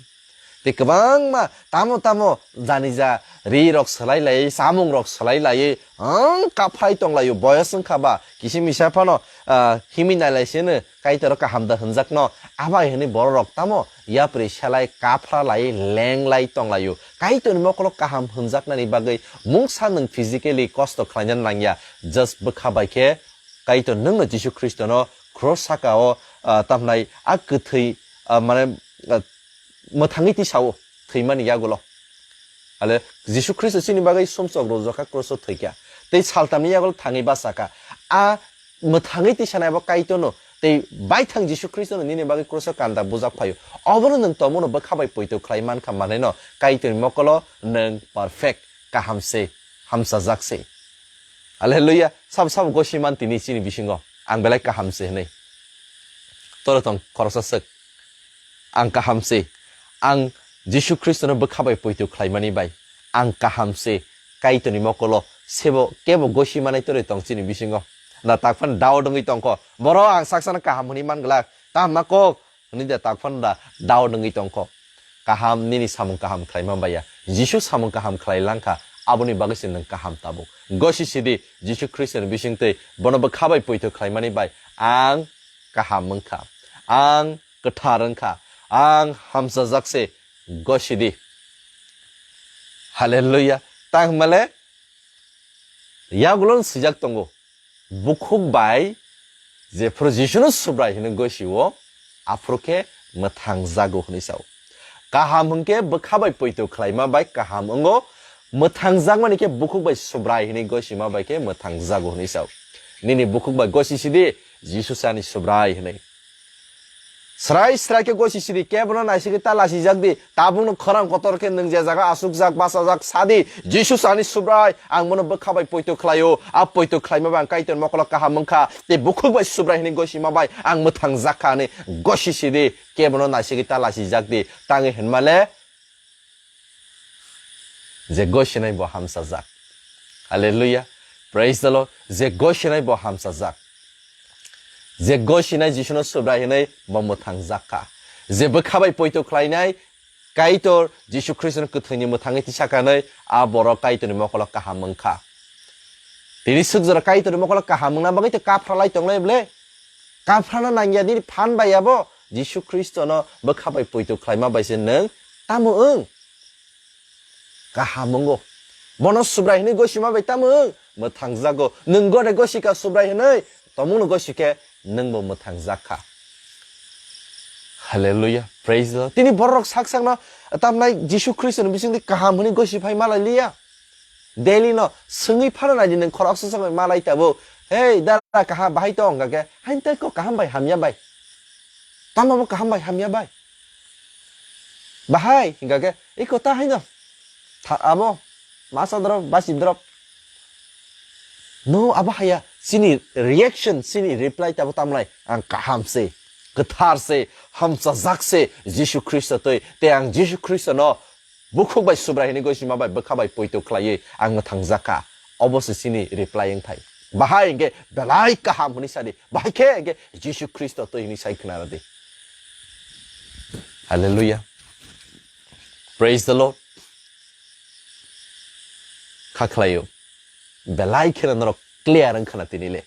Tei kwbangma tamo tamo janija ri rok swlai laiwi, chamung rok swlai laiwi, ang kaphai tonglaio. Boyos wngkha ba, kisi misa phano, ah, himwi nai lai sino. Kaitor kaham da hwnjakno, abai hwnwi bororok tamo yapri selai kaphra lai lenglai tonglaio. Kaitorni mokolo kaham hwnjaknani bagwi mungsa nwng physically kosto khlaina nangya, just bwkha bai khe Kaitor nwngno Jisu Khristono cross sakao, ah, tamnai a kwthwi, ah, mane, ah, mwthangwi tisao thwimani yagulo. Ale Jisu Khristo chini bagwi sumsok rwjak kha, cross-o thwi kha. Tei saltamni yagulo thangwi bacha kha. A mwthangwi tisanai bo Kaitorno tei baithang Jisu Khristono nini bagwi cross-o kanda bujak phaio. Obono nwng tomono bwkha bai poito khlai mankha, manwino Kaitorni mokolo nwng perfect, kaham se, hamchajak se. Hallelujah. Sabo sabo gosi man tini chini bisingo. Ang belai kaham se hinui. Toro tong khoroksa swk. Ang kaham se. Ang Jisu Khristono bwkha bai poito khlaimani bai. Ang kaham se. Kaitorni mokolo sebo kebo gosi manai toro tong chini bisingo. Na takphano doubt wngwi tongkho. Boro ang saksano kaham hwnwi man glak. Tamo kok. Hwnwi da takphano da doubt wngwi tongkho. Kaham nini samung kaham khlaima baiya. Jisu samung kaham khlai langkha. Aboni bagwi se nwng kaham tabuk. Gosi sidi Jisu Khristoni bisingtwi bono bwkha bai poito khlaimani bai ang kaham wngkha. Ang kwthar wngkha. Ang hamsajak se gosi di. Hallelujah. Tang hwnmale yagulo swijak tongo. Bukhuk bai jephuru Jisuno Subrai hwnwi gosio, aphuru khe mwthangjago hwnwi sao. Kaham hwnkhe bwkha bai poito khlaima bai kaham wngo, mwthangjakmani khe bukhuk bai Subrai hwnwi gosima bai khe mwthangjago hwnwi sao. Nini bukhuk bai gosi sidi, Jisu se ani Subrai hwnwi. Srai srai khe gosi sidi, kebono naisingwi ta lasijak di, tabukno khorang kotor khe nwng je jaga asukjak, bachajak, sadi, Jisu se ani Subrai, ang bono bwkha bai poito khlaio, a poito khlaima bai ang Kaitor mokolo kaham wngkha, tei bukhuk bai Subrai hwnwi gosima bai ang mwthangjakha hwnwi gosi sidi, kebono naisingwi ta lasijak di, tangwi hwnmale, je gosinai bo hamsajak. Hallelujah. Praise the Lord. Je gosinai bo hamsajak. Je gosinai Jisuno Subrai hinui bo mwthangjakha. Je bwkha bai poito khlainai Kaitor Jisu Khristono kwthwini mwthangwi tisakha hinui a borok Kaitorni mokolo kaham wngkha. Tini swk jora Kaitorni mokolo kaham wngna bagwi tei kaphralai tongnai ble? Kaphrana nangya nini phan bai abo Jisu Khristono bwkha bai poito khlaima bai se nwng tamo wng? Kaham wngo. Bono Subrai hinui gosima bai tamo wng? Mwthangjago. Nwng gore gosika Subrai hinui, tomungno gosike nwngbo mwthangjakha. Hallelujah. Praise the Lord. Tini borok sak sakno tamnai Jisu Khristoni bisingtwi kaham hinui gosi phai malai liya. Daily no swngwi phano naidi nwng khoroksa swngwi malai tabuk. Hey, dara kaham bahai tong hwnkha khe, hain tei kok kaham bai hamya bai. Tamo bo kaham bai hamya bai. Bahai hwnkha khe, iko ta haino. Tha abo, masa drop, basi drop. No, abo haya, chini reaction, chini reply tabo tamlai, ang kaham se, kwthar se, hamsajak se, Jisu Khristo twi, tei ang Jisu Khristo no bukhuk bai Subrai hinui gosima bai bwkha bai poito khlaiwi ang mwthangjakha. Obo se chini reply wngthai. Bahai hwnkhe belai kaham hwnwi sadi. Bahai khe hwnkhe Jisu Khristo twi hwnwi sai khna rwdi. Hallelujah. Praise the Lord. Kha khlaio. Belai kheno norok clear wngkhana tini le.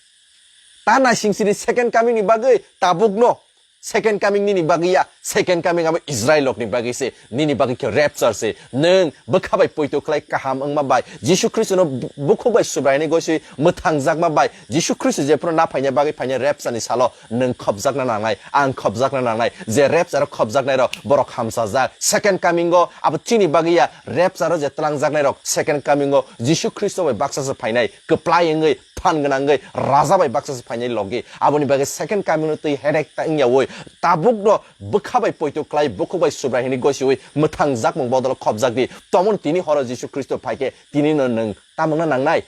Ta naising sini second coming ni bagwi tabuk no. Second coming nini bagwi ya, second coming abo Israel rokni bagwi se, nini bagwi khe rapture se. Nwng bwkha bai poito khlai kaham wngma bai, Jisu Khristono bu-, bukhuk bai Subraini goswi mwthangjakma bai, Jisu Khristo jephuru na phaina bagwi phaina rapture ni salo nwng khopjakna nangnai, ang khopjakna nangnai. Je rapture o khopjaknai rok borok hamsajak. Second coming o abo chini bagwi ya, rapture o je twlangjaknai rok second coming o Jisu Khristo bai baksa se phainai, kwplai wngwi phan gwnangwi raja bai baksa se phainai logi. Aboni bagwi second coming no twi headache ta wngya oi. Tabuk no bwkha bai poito khlai, bukhuk bai Subrai hinwi gosiwi mwthang jakmung bodolo khopjak di. Tomon tini horo Jisu Khristo phaikhe tini no nwng tamungna nangnai?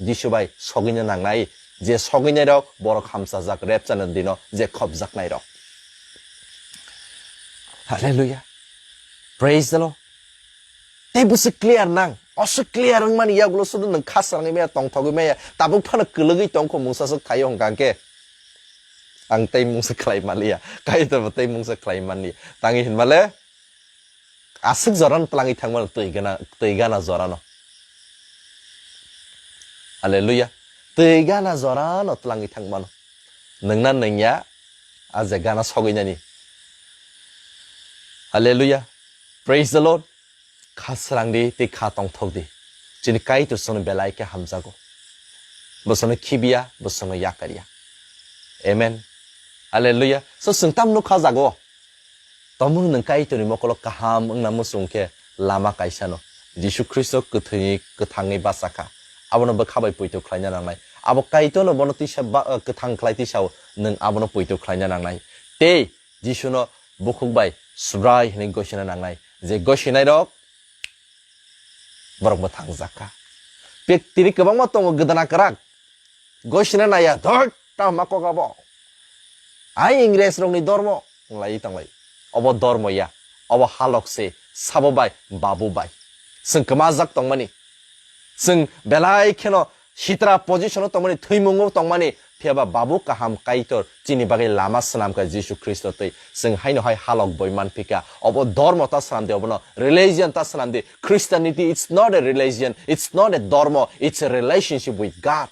Jisu bai sogwina nangnai. Je sogwinai rok borok hamsajak, rapture ni dino je khopjaknai rok. Hallelujah. Praise the Lord. Tei bwswk clear nang. Oswk clear wngmani yagulo sudu nwng kha swrangwi maya, tongthogwi maya. Tabuk phano kwlwgwi tongkho mungsa swk khaio hwnkha khe. Ang tei mungsa khlai manliya. Kaitor bo tei mungsa khlai manliya. Tangwi hinmale aswk jorano twlangwi thangmano twi gana, twi gana jorano. Hallelujah. Twi gana jorano twlangwi thangmano. Nwngna nwngya a je gana sogwinani. Hallelujah. Praise the Lord. Kha srang di tei kha tongthok di. Chini Kaitor chwngno belai khe hamjago. Bo chwngno khibiya, bo chwngno yakarya. Amen. Hallelujah. So chwng tam nukha jago. Tomung nwng Kaitorni mokolo kaham wngna muchung khe lama kaisano. Jisu Khristo kwthwi kwthangwi bachakha. Abono bwkha bai poito khlaina nangnai. Abo Kaitorno bono tisa ba-, kwthang khlai tisao nwng abono poito khlaina nangnai. Tei Jisuno bukhuk bai Subrai hinwi gosina nangnai. Je gosinai rok borok mwthang jakha. Pek tini kwbangma tongo gwdana kwrak. Gosina naya, "Dhor, tamo ma kok abo? Ai Ingres rokni dormo," wnglai tonglai. Obo dormo ya, obo halok se, sabo bai, babu bai. Chwng kwmajak tongmani. Chwng belai kheno sitra position o tongmani, thwimungo tongmani, phiyaba babu kaham Kaitor chini bagwi lama swnamkha Jisu Khristo twi. Chwng haino hai halok boi manphika. Obo dormo ta swnamdi, obono religion ta swnamdi. Christianity, it's not a religion, it's not a dormo, it's a relationship with God.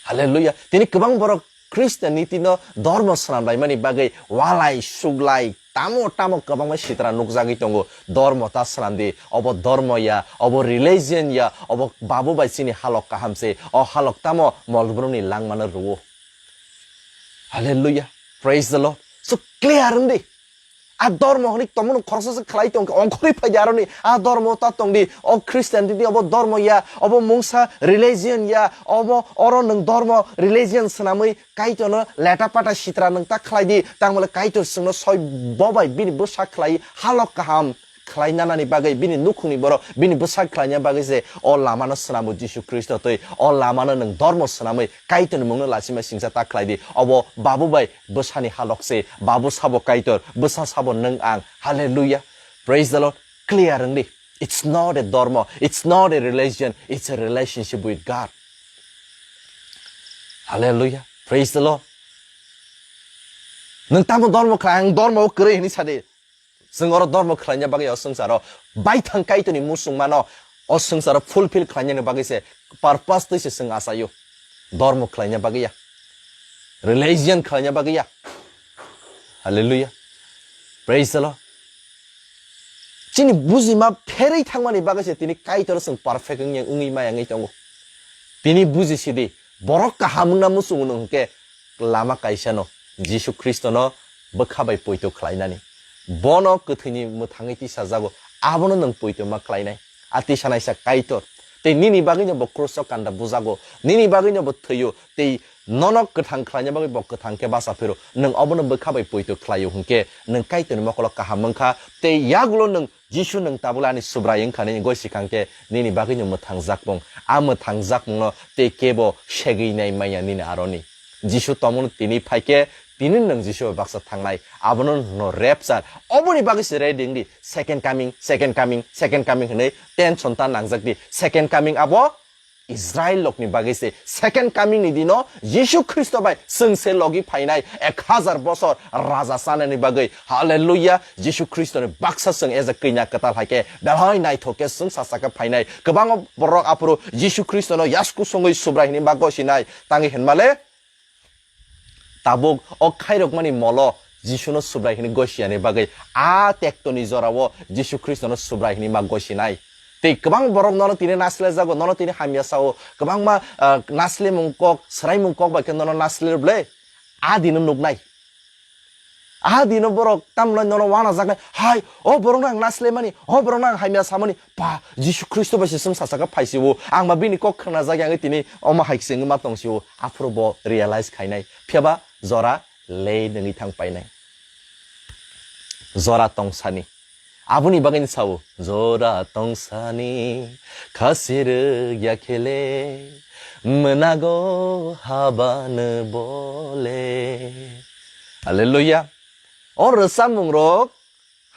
Hallelujah. Tini kwbang borok Christianity no dormo swnamlaimani bagwi walai, suglai, tamo tamo kwbangma sitra nukjagwi tongo. Dormo ta swnamdi, obo dormo ya, obo religion ya, obo babu bai chini halok kaham se, o halok tamo molbrumni langmano rwo. Hallelujah. Praise the Lord. So clear wngdi. A dormo hwnwi tongmano khoroksa se khlai tong khe ongkhorwi phai di aroni. A dormo ta tong di. O Christianity obo dormo ya, obo mungsa religion ya, obo oro nwng dormo religion swnamwi Kaitorno leta pata sitra nwng ta khlai di. Tangmale Kaitor chwngno soi bo bai bini bwsa khlai halok kaham khlai nanani bagwi, bini nukhungni borok bini bwsa khlaina bagwi se o lamano swnamo Jisu Khristo twi. O lamano nwng dormo swnamwi Kaitorni mungno lachima singsa ta khlai di. Obo babu bai bwsani halok se, babu sabo Kaitor, bwsa sabo nwng ang. Hallelujah. Praise the Lord. Clear wngdi. It's not a dormo. It's not a religion. It's a relationship with God. Hallelujah. Praise the Lord. Nwng tamo dormo khlai, ang dormo kwrwi hwnwi sadi. Chwng oro dormo khlaina bagwi o swngcharo baithang Kaitorni muchungmano o swngcharo fulfill khlainani bagwi se purpose twi se chwng achaio. Dormo khlaina bagwi ya. Religion khlaina bagwi ya. Hallelujah. Praise the Lord. Chini bujima pherwi thangmani bagwi se tini Kaitor chwng perfect wngya, wngwi maya wngwi tongo. Tini buji sidi, borok kaham wngna muchungo hwnkhe lama kaisano, Jisu Khristono bwkha bai poito khlainani. Bono kwthwini mwthangwi tisajago, abono nwng poito ma khlainai. A tisanaisa Kaitor. Tei nini bagwino bo kruso kanda bujago, nini bagwino bo thwio, tei nono kwthang khlaina bagwi bo kwthang khe bacha phiro. Nwng obono bwkha bai poito khlaio hwnkhe, nwng Kaitorni mokolo kaham wngkha, tei yagulo nwng Jisu nwng tabukle ani Subrai wngkha nini goi sikang khe nini bagwino mwthang jakmung. A mwthang jakmungno tei kebo segwi nai manya nini aroni. Jisu tomungno tini phai khe tini nwng Jisu bai baksa thangnai. Abono no rapture. Oboni bagwi se ready wngdi. Second coming, second coming, second coming hwnwi tension ta nangjak di. Second coming abo Israel lokni bagwi se second coming ni dino Jisu Khristo bai chwng se logi phainai ek hazar bosor raja chanani bagwi. Hallelujah. Jisu Khristo ni baksa chwng as a kanya kwtal hai khe belai naithok khe chwng sasa khe phainai. Kwbangma borok aphuru Jisu Khristo no yasku songwi Subrai hwnwi ma gosinai. Tangwi hinmale Tabuk o khairokmani molo Jisuno Subrai hwnwi gosiyani bagwi a tektoni jorao Jisu Khristono Subrai hwnwi ma gosinai. Tei kwbang borok nono tini nasle jago, nono tini hamya sao, kwbangma, ah, naslemung kok, swraimung kok bai khe nono nasle rwble a dino nuknai. A dino borok tamno nono wana jaknai, hai, o borokno ang naslemani, o borokno ang hamya samani, pa, Jisu Khristo bai se chwng sasaka phaisio, ang ma bini kok khna jagya wngwi tini omo hai se wngwi ma tongsio, aphuru bo realize khainai. Phiyaba jora le nungwi thang painai. Jora tongsani. Aboni bagwi sao, jora tongsani, khasi rwgya khele, mwnago habano bole. Hallelujah. O rwchapmung rok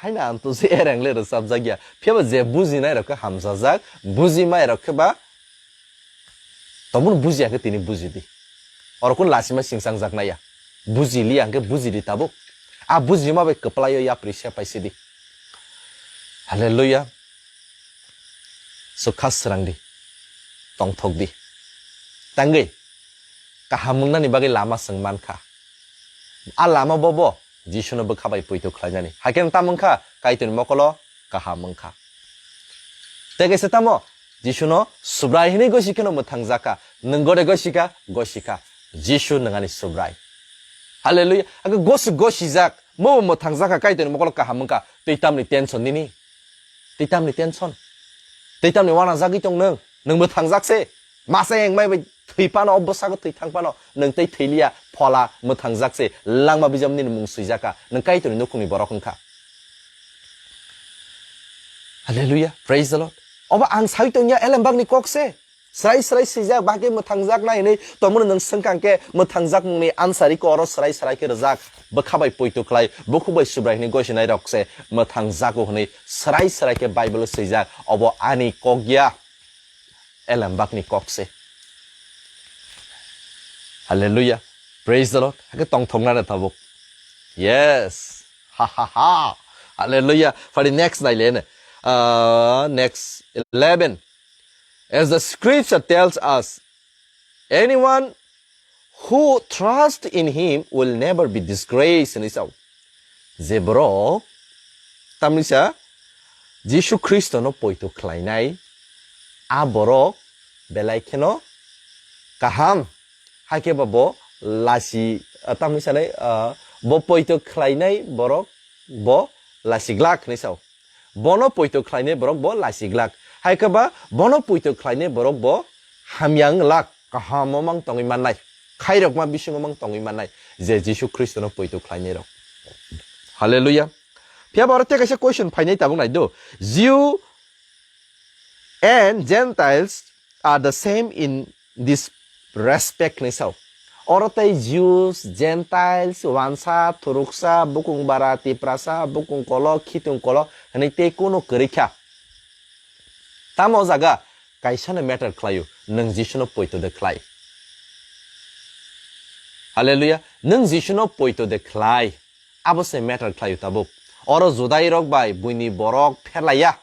haino ang tusi ereng le rwchapjak ya. Phiyaba je bujinai rok khe hamsajak, bujimai rok khe ba tongmani bujiya khe tini bujidi. Oro kun lasima singsangjak nai ya. Bujili ang khe bujidi tabuk. A bujima bai kwplai o yapri se paisidi. Hallelujah. Sukha srangdi. Tongthokdi. Tangwi kaham wngnani bagwi lama chwng mankha. A lama bobo Jisuno bwkha bai poito khlainani. Haikhe tamo wngkha Kaitorni mokolo kaham wngkha. Tei kaisa tamo Jisuno Subrai hwnwi gosi kheno mwthangjakha. Nwng gode gosikha, gosikha. Jisu nwng ani Subrai. Hallelujah. Aga gosi gosijak, mo mwthangjakha Kaitorni mokolo kaham wngkha. Tei tamni tension nini? Tei tamni tension? Tei tamni wana jagwi tong nwng? Nwng mwthangjak se. Masa engmai bai thwi phano, o bwsako thwi thang phano, nwng tei thwi liya, phola mwthangjak se, langma bijap nini mung swijak kha, nwng Kaitorni nukhungni borok wng kha. Hallelujah, praise the Lord. Obo ang saui tongya elembakni kok se. Srai srai swijak, bahai khe mwthangjaknai hinwi tongmani nwng swngkang khe, mwthangjakmungni answer iko oro srai srai khe rwjak. Bwkha bai poito khlai, bukhuk bai Subrai hinwi gosinai rok se mwthangjago hinwi srai srai khe Bible o swijak. Obo ani kok ya, elembakni kok se. Hallelujah. Praise the Lord. Hakhe tongthoknani tabuk. Yes. Ha ha ha. Hallelujah. Phari next naile ne. Uh, next eleven. As the scripture tells us, anyone who trusts in him will never be disgraced, hinwi sao. Je borok, tamni sa, Jisu Khristono poito khlainai, a borok belai kheno kaham. Hakhe ba bo lasi, ah, tamni sanai, ah, bo poito khlainai borok bo lasi glak hinwi sao. Bono poito khlainai borok bo lasi glak. Hai khe ba bono poito khlainai borok bo hamya wng lak, kaham o mang tongwi mannai. Khairokma bisingo mang tongwi mannai, je Jisu Khristono poito khlainai rok. Hallelujah. Phiya ba oro tei kaisa question phainai tabuk nai do. Jew and Gentiles are the same in this respect hinwi sao. Oro tei Jews, Gentiles, wansa, thuruksa, bukung bara, tiprasa, bukung kolok, khitung kolok hinwi tei kuno kwrwi kha. Tamo o jaga kaisano matter khlaio, nwng Jisuno poito de khlai. Hallelujah. Nwng Jisuno poito de khlai. Abo se matter khlaio tabuk. Oro Judai rok bai buini borok pherlaiya.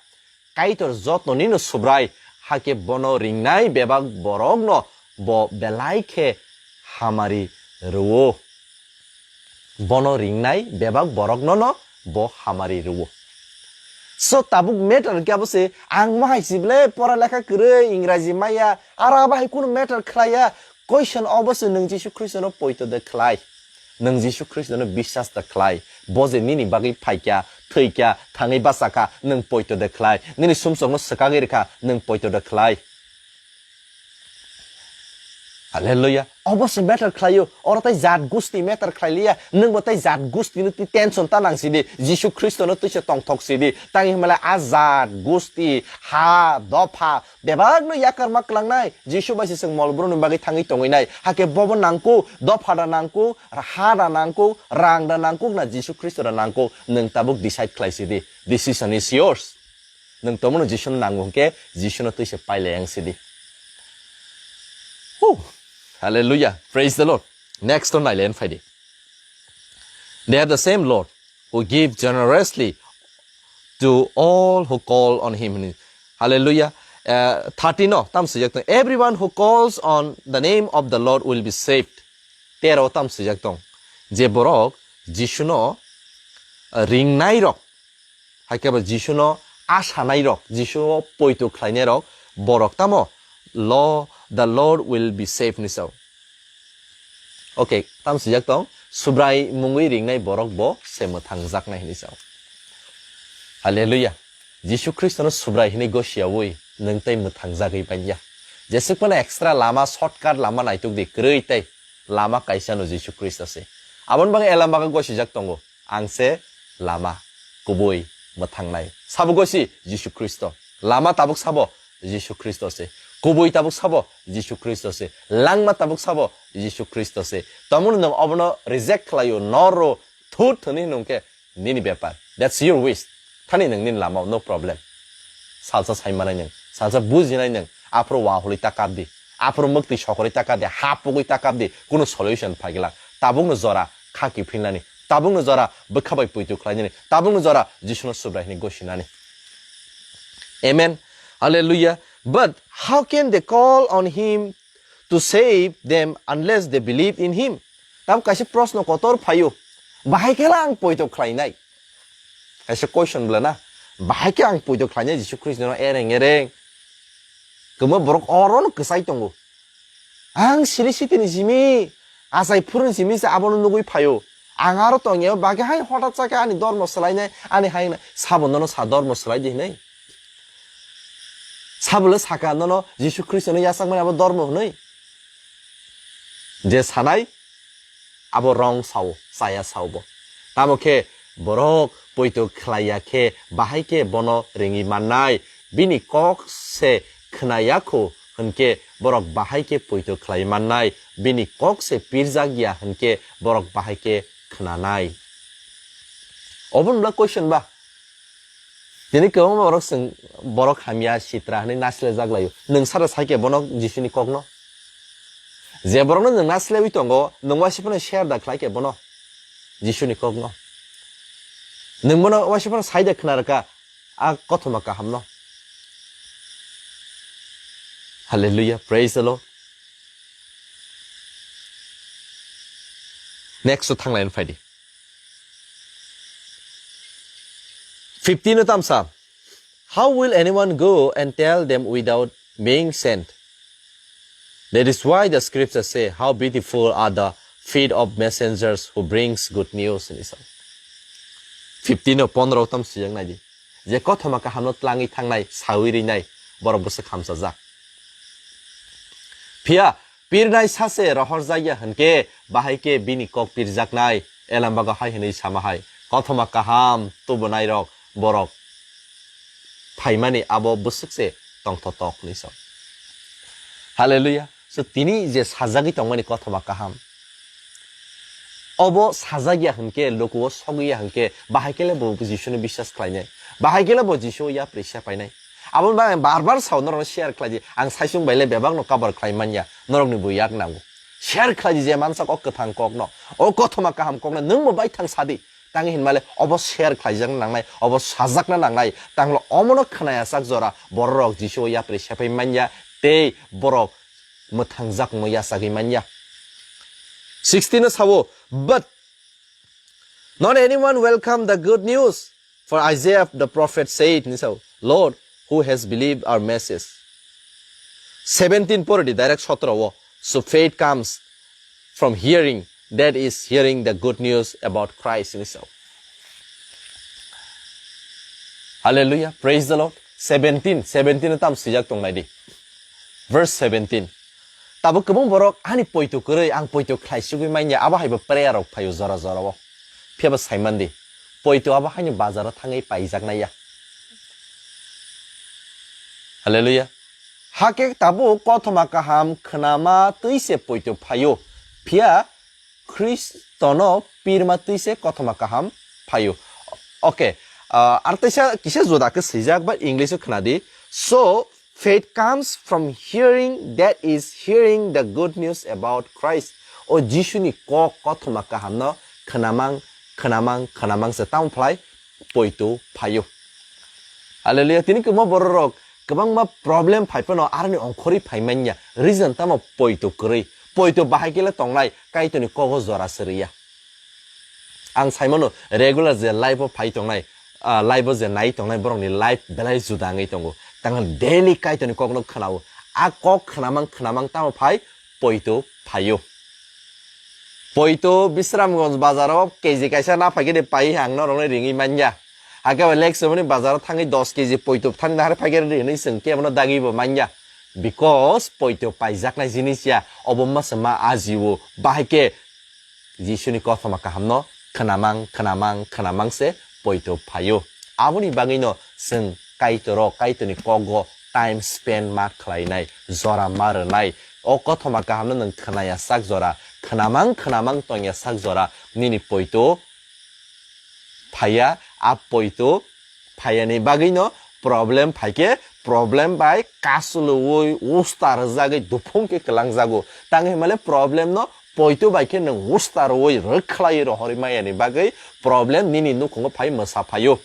Kaitor jotoni no Subrai, hakhe bono ringnai bebak borok no bo belai khe hamari rwo. Bono ringnai bebak borok no no bo hamari rwo. So tabuk matter khe abo se, ang mo hai si ble pora lekha kwrwi, Ingraji maya, aro abo hai kunu matter khlaiya. Question obo se, nwng Jisu Khristono poito de khlai. Nwng Jisu Khristono biswas da khlai. Bo je nini bagwi phaikya, thwikya, thangwi bachakha, nwng poito de khlai. Nini sumsokno swkagwi rwkha, nwng poito de khlai. Hallelujah. Obo se matter khlaio. Oro tai jat gusti matter khlailiya. Nwng bo tai jat gusti no twi tension ta nang sidi. Jisu Khristo no twisa tongthok sidi. Tang himala a jat gusti, ha, dopha, bebak no yakarma klangnai. Jisu bai se chwng mol bro ni bagwi thangwi tongwi nai. Hakhe bobo nangku, dopha da nangku, ha da nangku, rang da nangku na Jisu Khristo da nangku. Nwng tabuk decide khlai sidi. Decision is yours. Nwng tomono Jisuno nango hwnkhe Jisuno twise pailai ang sidi. Whew. Hallelujah. Praise the Lord. Next to nailen phaidi. They are the same Lord who give generously to all who call on him. Hallelujah. Uh, thirteen no, tam swijak tong. Everyone who calls on the name of the Lord will be saved. Tero tam swijak tong. Je borok Jisuno, uh, ringnai rok, hai khe bo Jisuno a sanai rok, Jisuo poito khlainai rok, borok tamo, "Lo, the Lord will be saved," ni sao. Okay, tam swijak tong, Subrai mungwi ringnai borok bo se mwthangjaknai hinwi sao. Hallelujah. Jisu Khristono Subrai hinwi gosiyaui nwng tei mwthangjagwi banya. Jesuk phano extra lama, shortcut lama naituk di, kwrwi tei lama kaisa no Jisu Khristo se. Aboni bagwi elama khe gosijak tongo. Ang se lama, kubui, mwthangnai. Sabo gosi Jisu Khristo. Lama tabuk sabo Jisu Khristo se. Kubui tabuk sabo Jisu Khristo se. Langma tabuk sabo Jisu Khristo se. Tamoni nwng obono reject khlaio, noro thut hwnwi hwnwi hwnkhe nini bepar. That's your wish. Thani nwng nini lamao, no problem. Salsa saimanai nwng, salsa bujinai nwng, aphuru wahului ta kap di, aphuru mwktwi sokorwi ta kap di, ha pugwi ta kap di, kunu solution phaigwlak. Tabukno jora kha kiphilnani, tabukno jora bwkha bai poito khlainani, tabukno jora Jisuno Subrai hwnwi gosinani. Amen. Hallelujah. But how can they call on him to save them unless they believe in him? Tabuk kaisa proshno kotor phaio. Bahai khe ang poito khlainai? Kaisa question bwla na. Bahai khe ang poito khlainai Jisu Khristono ereng ereng? Kwma borok orono kwchai tongo. Ang siri sitini simi, achai phuruni simi se abono nugui phaio. Ang aro tongya, bagwi hai hothat chakhe ani dormo swlainai, ani hai na, sabo nono sa dormo swlai di hinwi. Sabo le saka nono Jisu Khristono yachakmani abo dormo hinwi. Je sanai, abo wrong sao, chaya sao bo. Tamo khe borok poito khlaiya khe bahai khe bono ringwi mannai, bini kok se khwnaya kho hwnkhe borok bahai khe poito khlai mannai, bini kok se pirjak ya hwnkhe borok bahai khe khwnanai. Obo nwla question ba? Tini kwbangma borok chwng borok hamya sitra hwnwi nasilajak laio. Nwng sara sai khe bono Jisuni kokno? Je borokno nwng nasilaiwi tongo, nwng waisa phano share da khlai khe bono Jisuni kokno? Nwng bono waisa phano sai da khna rwkha a kothoma kahamno? Hallelujah, praise the Lord. Next o thanglaina phaidi. Fifteen o tamsa, "How will anyone go and tell them without being sent? That is why the scriptures say, 'How beautiful are the feet of messengers who brings good news,'" hinwi sa. Fifteen o pondro o tam swijak naidi. Je kothoma kahamno tlangwi thangnai, sawi rinai, borok bwswk hamsajak. Phiya pirnai sase rohorjakya hwnkhe, bahai khe bini kok pirjaknai. Elambago hai hwnwi sama hai, kothoma kaham tubunairok borok phaimani abo bwswk se tongthotok hinwi sa. Hallelujah. So, tini je sajagwi tongmani kothoma kaham, obo sajak ya hwnkhe, lukuo sogwi ya hwnkhe, bahai khe le bo Jisuni biswas khlainai, bahai khe le bo Jisu yapri sepainai. Aboni bagwi ang bar bar sao, norokno share khlai di. Ang saisung bai le bebakno cover khlai manya, norokni bo yak nango. Share khlai di je mansak o kwthang kokno, o kothoma kaham kokno nwng bo baithang sa di. Tangwi hinmale obo share khlaijak nangnai, obo sajakna nangnai. Tanglo omono khwnaya sak jora bororok Jisu o yapri sepai manya tei borok mwthangjakmo yachagwi manya. Sixteen o sao, "But not anyone welcome the good news, for Isaiah the prophet said," hinwi sao, "Lord, who has believed our message?" Seventeen pori di, direct sotro o, "So faith comes from hearing, that is, hearing the good news about Christ," hinwi sao. Hallelujah, praise the Lord. Seventeen, seventeen o tam swijak tongnai di. Verse seventeen. Tabuk kwbang borok ani poito kwrwi, ang poito khlai sugwi manya, abo hai bo prayer rok phaio jora jora o. Phiya bo saiman di, poito abo haino bazar o thangwi paijaknai ya. Hallelujah. Hakhe tabuk kothoma kaham khnama twi se poito phaio. Phiya Khristono pirma twi se kothoma kaham phaio. Okay, ah, ar teisa kisa juda khe swijak ba English o khna di. "So faith comes from hearing, that is, hearing the good news about Christ." O Jisuni kok kothoma kahamno khnamang, khnamang, khnamang se tamo phlai poito phaio. Hallelujah. Tini kwbangma bororok kwbangma problem phai phano aroni ongkhorwi phai manya. Reason tamo poito kwrwi. Poito bahai khe le tongnai, Kaitorni kogo jora se rwya. Ang sai mano regular je live o phai tongnai, ah, live o je nai tongnai borokni life belai juda wngwi tongo. Tangkhe daily Kaitorni kokno khnao. A kok khnamang khnamang tamo phai poito phaio. Poito Bisramganj bazaro K G kaisa na phaikhe de pai ang norokno ringwi manya. Hakhe bai Leksumuni bazaro thangwi dos K G poito thani nahar phaikhe de hinwi chwng kebono dagwi bo manya. Because poito paijaknai jinis ya, obo ma se ma ajio. Bahai khe Jisuni kothoma kahamno khnamang, khnamang, khnamang se poito phaio. Aboni bagwino chwng Kaitoro, Kaitorni kogo time spend ma khlainai, jora ma rwnai. O kothoma kahamno nwng khnaya sak jora, khnamang, khnamang tongya sak jora, nini poito phaiya, a poito phaiyani bagwino problem phaikhe, problem bai kasuluwi usta rwjagwi duphung khe kwlangjago. Tang hinmale problem no poito bai khe nwng usta rwui rwkhlaiwi rohorwi mayani bagwi problem nini nukhungo phai mwsa phaio.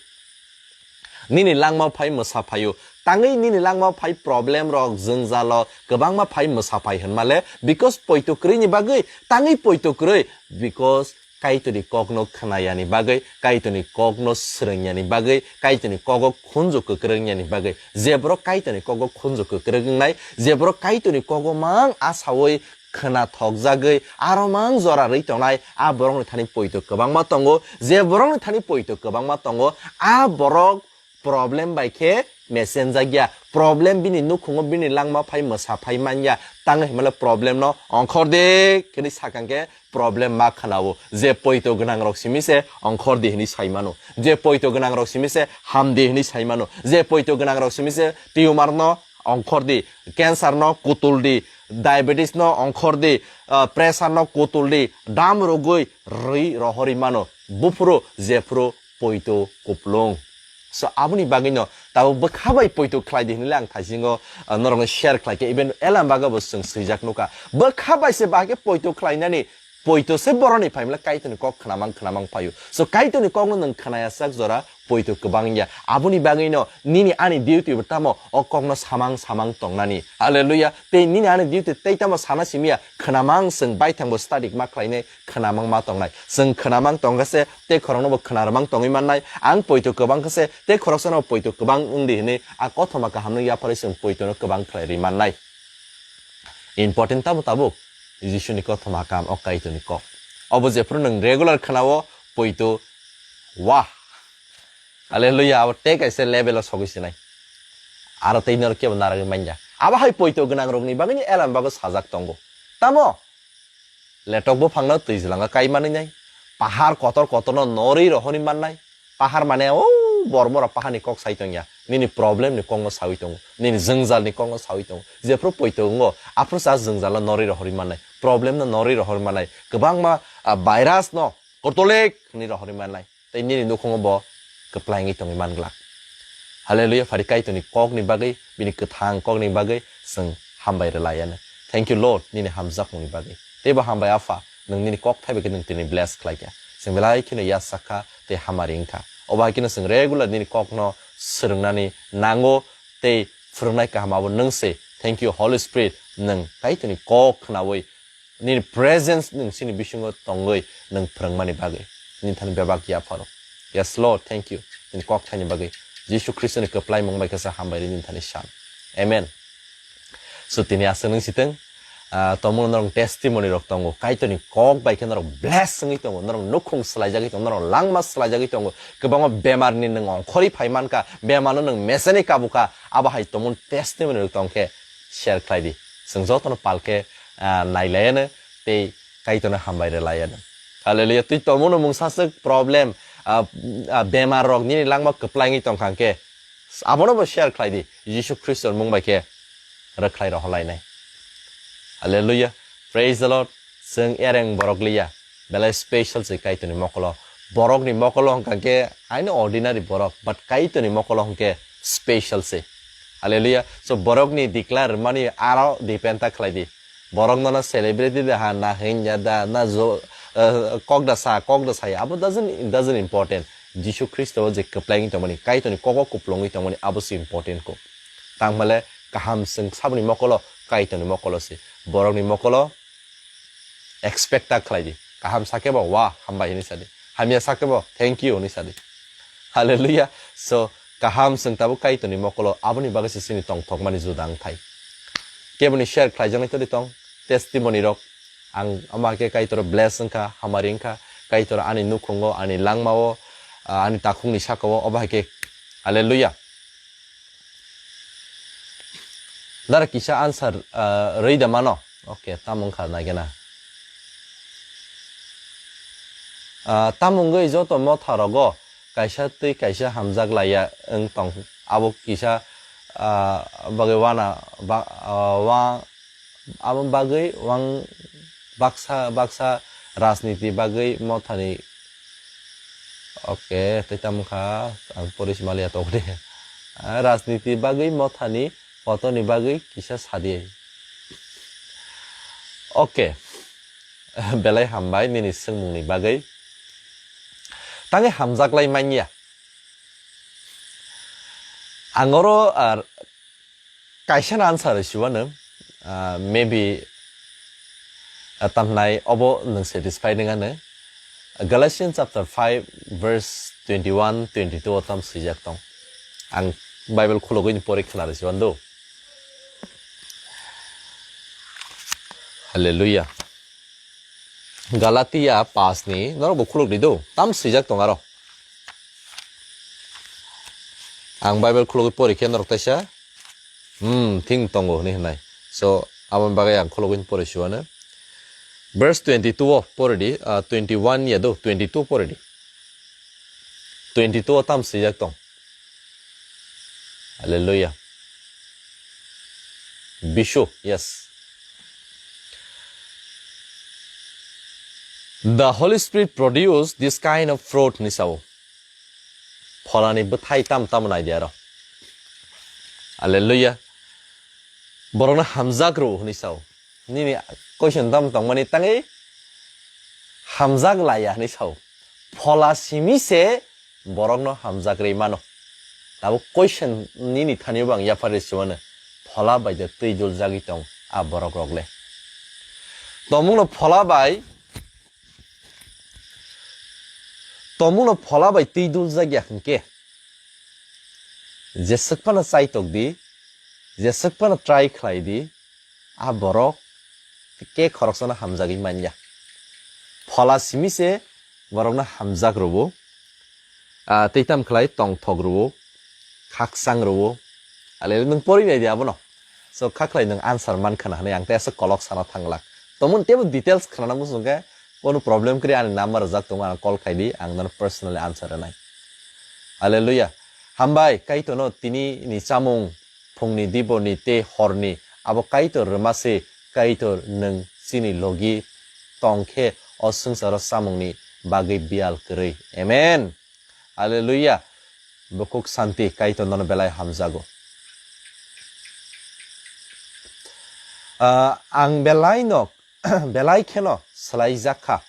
Nini langmao phai mwsa phaio. Tangwi nini langmao phai problem rok, jwngjalo kwbangma phai mwsa phai hinmale, because poito kwrwini bagwi, tangwi poito kwrwi, because Kaitorni kokno khnayani bagwi, Kaitorni kokno swrwngyani bagwi, Kaitorni kogo khunju kwkrwng wngyani bagwi. Je borok Kaitorni kogo khunju kwkrwng wngnai, je borok Kaitorni kogo mang asaui khnathokjagwi aro mang jora rwi tongnai, a borokni thani poito kwbangma tongo. Je borokni thani poito kwbangma tongo, a borok problem bai khe mesenjakya. Problem bini nukhungo bini langma phai mwsa phai manya. Tang hinmale problem no ongkhor de hwnwi sakang khe problem ma khnao. Je poito gwnang rok simi se ongkhor di hwnwi sai mano. Je poito gwnang rok simi se ham di hwnwi sai mano. Je poito gwnang rok simi se tumor no ongkhor di, cancer no kutul di, diabetes no ongkhor di, ah, pressure no kutul di, dam rogwi rwi rohorwi mano. Buphuru jephuru poito kuplung. So, aboni bagwino tabuk bwkha bai poito khlai di hinwi le ang thaisingo, ah, norokno share khlai khe, even elam baga bo chwng swijak nukha. Bwkha bai se bahai khe poito khlainani, poito se boroni phaimle Kaitorni kok khnamang khnamang phaio. So, Kaitorni kokno nwng khnaya sak jora poito kwbang ya. Aboni bagwino nini ani duty bo tamo o kokno samang samang tongnani. Hallelujah. Tei nini ani duty tei tamo sana simiya, khnamang chwng baithang bo study ma khlainai, khnamang ma tongnai. Chwng khnamang tongkha se tei khorokno bo khnarwmang tongwi mannai. Ang poito kwbang kha se tei khoroksano poito kwbang wng di hinwi a kothoma kahamno yapharwi chwng poitono kwbang khlai rwi mannai. Important tamo tabuk Jisuni kothoma kam o Kaitorni kok. Obo jephuru nwng regular khnao poito, wah. Hallelujah, abo tei kaisa level o sogwi sinai. Aro tei norok kebo naragwi manya. Abo hai poito gwnang rokni bagwi ni elam bago sajak tongo. Tamo? Letok buphangno twijlanga kai manwi nai. Pahar kotor kotorno norwi rohorwi mannai. Pahar mane o bormora paharni kok sai tongya. Nini problem ni kokno sawi tongo. Nini jwngjal ni kokno sawi tongo. Jephru poito wngo, aphru sa jwngjal no norwi rohorwi mannai. Problem no norwi rohorwi mannai. Kwbangma, ah, virus no kotolik ni rohorwi mannai. Tei nini nukhungo bo kwplai wngwi tongwi man glak. Hallelujah, phari Kaitorni kokni bagwi, bini kwthang kokni bagwi chwng hambai rwlaiano. Thank you, Lord, nini hamjakmungni bagwi. Tei bo hambai, Apha, nwng nini kok thaibai khe nwng tini bless khlaikha. Chwng belai kheno yachak kha tei hamari wngkha. Obo hai kheno chwng regular nini kokno swrwngnani nango tei phwrwngnai kaham abo nwng se. Thank you, Holy Spirit, nwng Kaitorni kok khnaui nini presence nwng chini bisingo tongwi nwng phwrwngmani bagwi nini thani bebak yapharo. Yes, Lord, thank you. Nini kok thaini bagwi Jisu Khristoni kwplai mung bai khe sa hambai ri nini thani san. Amen. So tini aswk nwng sitwng, ah, tomo norok testimony rok tongo. Kaitorni kok bai khe norok bless wngwi tongo. Norok nukhung swlaijagwi tongo. Norok langma swlaijagwi tongo. Kwbangma bemarni nwng ongkhorwi phai mankha. Bemarno nwng meseni kabuka. Abo hai tomo testimony rok tongkhe share khlai di. Chwng jotono palkhe, ah, nailaiano tei Kaitorno hambai rwlaiano. Hallelujah. Twi tomono mungsaswk problem, ah, ah, bemar rok nini langma kwplai wngwi tongkha hwnkhe, abono bo share khlai di. Jisu Khristoni mung bai khe rwkhlai rohorlainai. Hallelujah. Praise the Lord. Chwng ereng borok liya. Belai special se Kaitorni mokolo. Borokni mokolo hwnkha khe aino ordinary borok, but Kaitorni mokolo hwnkhe special se. Hallelujah. So borokni declare mani aro depend ta khlai di. Borok nono celebrity da ha, na hingya da, na jo, eh, kok da sa, kok da saya. Abo doesn't, doesn't important. Jisu Khristo o je kwplai wngwi tongmani, Kaitorni kogo kuplung wngwi tongmani, abo se important ko. Tangmale kaham chwng saboni mokolo, Kaitorni mokolo se. Borokni mokolo expect ta khlai di. Kaham sakhe bo, "Wah, hambai," hinwi sa di. Hamya sakhe bo, "Thank you," hinwi sa di. Hallelujah. So, kaham chwng tabuk Kaitorni mokolo, aboni bagwi se chini tongthokmani juda wngthai. Keboni share khlaijaknai todi tong, testimony rok. Ang ama khe Kaitor bless wngkha, hamari wngkha. Kaitor ani nukhungo, ani langmao, ah, ani takhukni sakao, obo hai khe. Hallelujah. Dara kisa answer, ah, rwi da mano? Okay, tamo wngkha naigena. Ah, tamo wngwi joto motha rogo kaisa twi kaisa hamjak laiya wng tong. Abo kisa, ah, bagwi wana, ba, ah, wa, abo bagwi wang baksa, baksa rajniti bagwi mothani. Okay, tei tamo kha, ang pori si maliya tong de. Ah, rajniti bagwi mothani photo ni bagwi kisa sadi. Okay. Belai hambai nini swngmungni bagwi. Tangwi hamjaklai manya. Ang oro, ah, kaisa na answer rwsiwano, ah, maybe, ah, tamhnai obo nwng satisfied wngano. Galatians chapter five verse twenty-one, twenty-two o tam swijak tong. Ang Bible khulogwi ni pori khna rwsiwano do. Hallelujah. Galatia paanch ni, norok bo khuluk di do, tam swijak tong aro. Ang Bible khulugwi pori khe norok taisa, hmm, thing tongo hinwi hwnai. So, aboni bagwi ang khulugwi pori siwano. Verse twenty-two o pori di, ah, twenty-one ya do, twenty-two pori di. Twenty-two o tam swijak tong. Hallelujah. Bishu, yes. The Holy Spirit produce this kind of fruit hinwi sao. Pholani bwthai tam tamo nai di aro. Hallelujah. Borokno hamjak rw hinwi sao. Nini question tam tongmani tangwi hamjak laiya hinwi sao. Phola simi se borokno hamjak rwi mano. Tabuk question nini thani bo ang yaphar rwi sumano. Phola bai de twi dul jagwi tong a borok rok le. Tomungno phola bai, tomungno phola bai twi dul jagya hwnkhe. Jeswk phano chaitok di, jeswk phano try khlai di, a borok ke khoroksano hamjagwi manya. Phola simi se borokno hamjak rwo, ah, tei tam khlai tongthok rwo, khakchang rwo. Ale nwng pori nai di abono. So, kha khlai nwng answer man khna hwnwi ang tei aswk kolok sana thanglak. Tomon teibo details khnana muchung khe, kono problem kwrwi ani number rwjak tongo, ang call khai di, ang nono personally answer rwnai. Hallelujah. Hambai, Kaitorno tini ni chamung, phungni, diboni tei horni, abo Kaitor rwma se, Kaitor nwng chini logi tong khe o swngcharo chamungni bagwi biyal kwrwi. Amen. Hallelujah. Bukhuk santi, Kaitor nono belai hamjago. Ah, ang belai no, belai kheno swlaijak kha.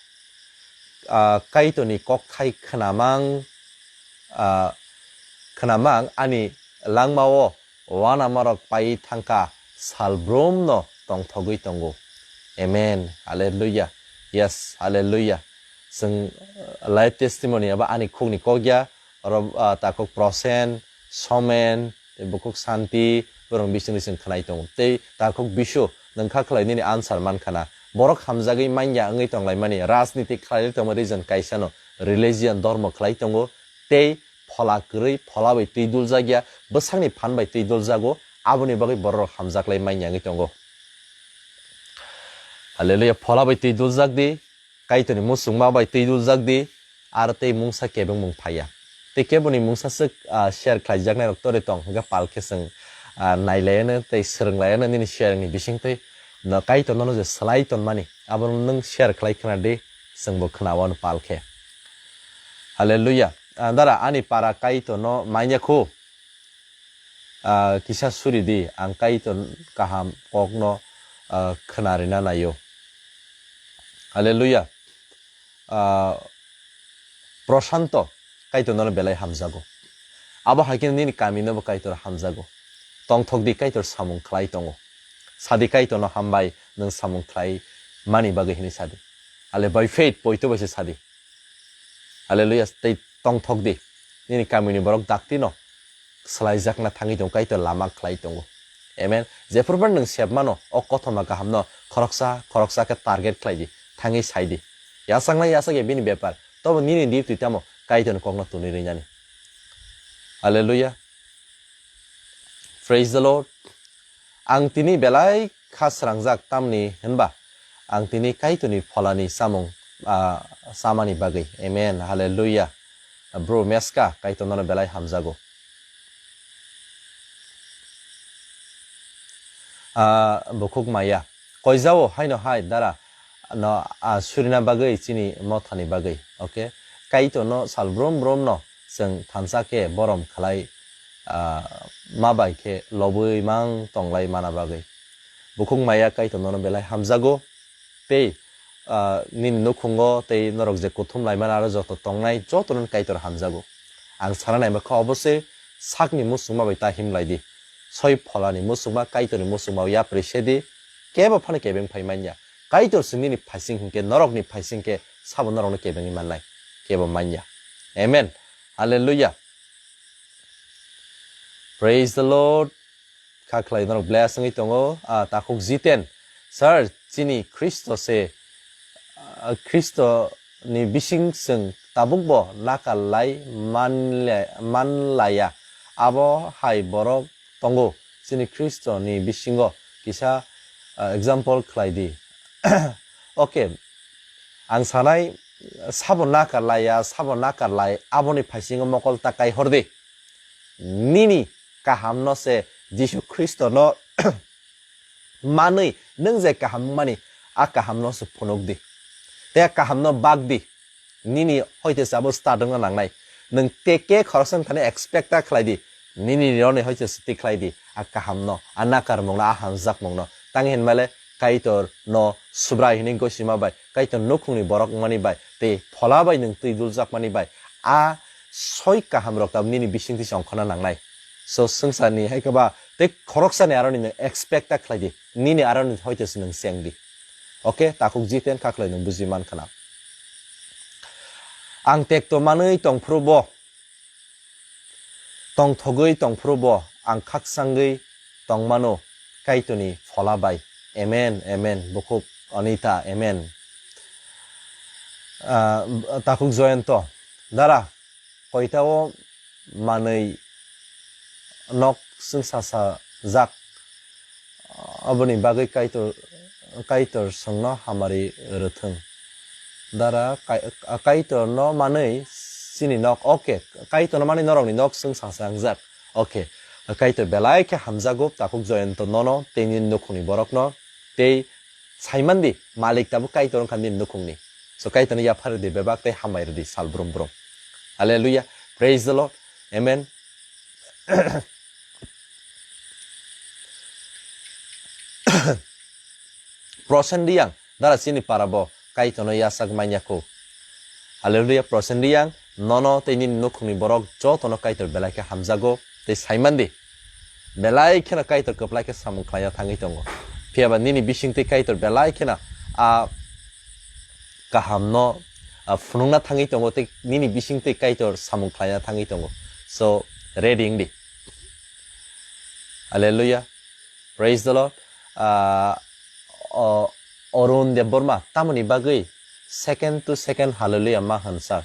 Ah, Kaitorni kokthai khnamang, ah, khnamang ani langmao uanamarok paiwi thangkha, salbrumno tongthogwi tongo. Amen. Hallelujah. Yes, hallelujah. Chwng, uh, life testimony abo ani khukni kok ya, oro, uh, takhuk Prosen, Somen, tei bukhuk Santi, borok bisingni chwng khnai tongo. Tei takhuk Bisu, nwng kha khlai nini answer man khana. Borok hamjagwi manya wngwi tonglaimani, rajniti khlai tongma reason kaisano, religion, dhormo khlai tongo, tei phola kwrwi, phola bai twi duljak ya, bwsakni phan bai twi duljago, aboni bagwi borok hamjaklai manya wngwi tongo. Hallelujah, phola bai twi duljak di, Kaitorni muchungma bai twi duljak di, aro tei mungsa kebengmung phaiya. Tei keboni mungsa swk, ah, share khlaijaknai rok tore tong, hwnkhe pal khe chwng, ah, nailaiyano tei swrwnglaiyano nini sharing ni bisingtwi no Kaitor nono je swlai tonmani, abono nwng share khlai khna di, chwngbo khna-o ano pal khe. Hallelujah. Ah, dara, ani para Kaitor no manya khu. Ah, kisa suri di, ang Kaitor kaham kok no, ah, khna rina naio. Hallelujah. Ah, Prashanto, Kaitor nono belai hamjago. Abo hai khe nini kami no bo Kaitor hamjago. Tongthok di, Kaitor samung khlai tongo. Sadi Kaitor no hambai nwng samung khlai mani bagwi hinwi sadi. Ale by faith poito bai se sadi. Hallelujah. Tei tongthok di. Nini kamini borok dakti no swlaijakna thangwi tongo, Kaitor lama khlai tongo. Amen. Jephru phano nwng sep mano, o kothoma kaham no khoroksa, khoroksa khe target khlai di, thangwi sai di. Yasaknai yasak ya bini bepar. Tobo nini duty tamo Kaitorni kokno tuni rinani. Hallelujah. Praise the Lord. Ang tini belai kha srangjak, tamni hwnba ang tini Kaitorni pholani samung, ah, samani bagwi. Amen. Hallelujah. Bro Meska, Kaitor nono belai hamjago. Ah, bukhuk maya. Koijao haino hai dara no, ah, surina bagwi chini mothani bagwi. Okay. Kaitor no sal brum brum no chwng thansa khe borom khlai, ah, ma bai khe lobwi mang tonglai mana bagwi. Bukhuk maya Kaitor nono belai hamjago. Tei, ah, nini nukhungo tei norok je kuthum laimani aro joto tongnai jotono Kaitor hamjago. Ang sana naima kha obo se sakni muchungma bai ta himlai di. Soi pholani muchungma Kaitorni muchungma yapri se di. Kebo phano kebeng phai manya. Kaitor se nini phaising hinkhe norokni phaising khe sabo norokno kebengwi mannai. Kebo manya. Amen. Hallelujah. Praise the Lord. Kha khlai norok bless wngwi tongo. Ah, takhuk Jiten. Sir, chini Khristo se, ah, Khristo ni bising chwng tabuk bo nakal lai manle-, manlaya. Abo hai borok tongo. Chini Khristo ni bisingo kisa, ah, example khlai di. Okay. Ang sanai, sabo nakar lai ya, sabo nakar lai, aboni phaisingo mokol ta kai hor di. Nini kaham no se Jisu Khristo no manwi nwng je kaham wngmani, a kahamno se phunuk di. Tei a kahamno bak di. Nini hoite se abo start wngna nangnai. Nwng te ke khoroksa thani expect ta khlai di. Nini roni hoite se ti khlai di. A kahamno, a nakarmungno, a hamjakmungno. Tang hinmale Kaitor no Subrai hini gosima bai, Kaitor nukhungni borok wngmani bai, tei phola bai nwng twi duljakmani bai, a soi kaham rok tab nini bisingtwi se ongkhorna nangnai. So swngcharni hai khe ba tei khoroksani aroni nwng expect ta khlai di. Nini aroni hoite se nwng cheng di. Okay, takhuk jiten kha khlai nwng buji man khna. Ang tekto manwi tongphuru bo, tongthogwi tongphuru bo ang khaksangwi tongmano Kaitorni phola bai. Amen, amen. Bukhuk Anita, amen. Ah, takhuk Joyonto, dara, koitao manwi nok swngsa sajak, aboni bagwi Kaitor, Kaitor chwngno hamari rwthwng. Dara, Kai-, Kaitorno manwi chini nok, okay, Kaitorno manwi norokni nok swngsa sajak. Okay, Kaitor belai khe hamjago, takhuk Joyonto nono, tei nini nukhungni borokno, tei saimandi, Malik tabuk Kaitor wngkha nini nukhungni. So Kaitorno yaphar rwdi bebak tei hambai rwdi sal brum brum. Hallelujah. Praise the Lord. Amen. Prosen Riyang, dara chini para bo Kaitorno yasak manya kho. Hallelujah, Prosen Riyang, nono tei nini nukhungni borok jotono Kaitor belai khe hamjago tei saimandi. Belai kheno Kaitor kwplai khe samung khlaina thangwi tongo. Phiyaba nini bisingtwi Kaitor belai kheno a kahamno, a, phunukna thangwi tongo tei nini bisingtwi Kaitor samung khlaina thangwi tongo. So, ready wng di. Hallelujah. Praise the Lord. Ah, o, Arun Debbarma, tamoni bagwi second to second hallelujah ma hwn sa.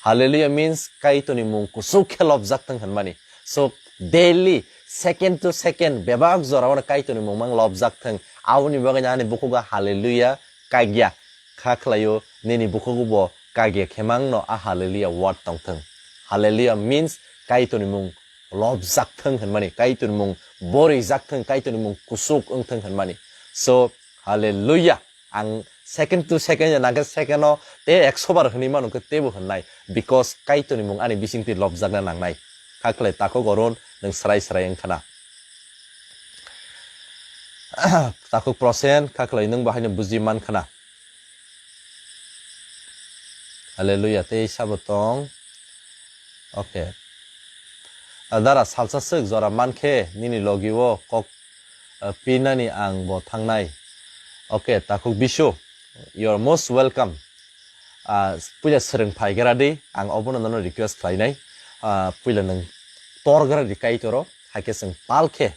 Hallelujah means Kaitorni mung kusuk khe lobjak thwng hwnmani. So daily, second to second, bebak jora-o Kaitorni mung mang lobjak thwng. Aboni bagwi ani bukhugo hallelujah kagya. Kha khlaio nini bukhugo bo kagya khe mangno a hallelujah word tong thwng. Hallelujah means Kaitorni mung lobjak thwng hwnmani, Kaitorni mung borijak thwng, Kaitorni mung kusuk wng thwng hwnmani. So, hallelujah. Ang second to second ya nangkhe second o te ekso bar hwnwi mano khe tebo hwnnai, because Kaitorni mung ani bisingtwi lobjakna nangnai. Kha khlai takhuk Arun nwng srai srai wng khna. Takhuk Prosen, kha khlai nwng bo haino buji man khna. Hallelujah, tei sabo tong. Okay. Ah, dara salsa swk jora mankhe nini logi o kok, ah, pinani ang bo thangnai. Okay, takhuk Bisu, you are most welcome. Ah, puila swrwng phai gra di, ang obono nono request khlainai. Ah, puila nwng tor gra di Kaitoro, hai khe chwng pal khe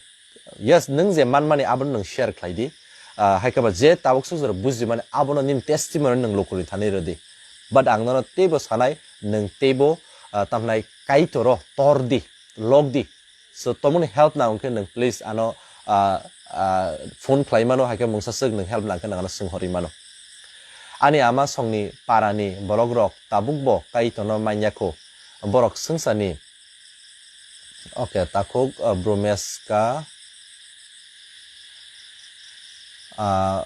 Yes, nwng je manmani abono nwng share khlai di. Ah, hai khe ba je tabuk swk jora bujimani abono nini testimony nwng lukurni thani rw di. But ang nono teibo sanai, nwng teibo, ah, tamnai Kaitoro tor di, log di. So, tomoni help nang khe nwng please ano, ah, ah, phone khlai mano, hai khe mungsa swk nwng help nang khe nwng ano swng horwi mano. Ani ama songni parani borok rok tabuk bo Kaitorno manya kho. Borok swngchani Okay, takhuk, uh, Bromeska, uh,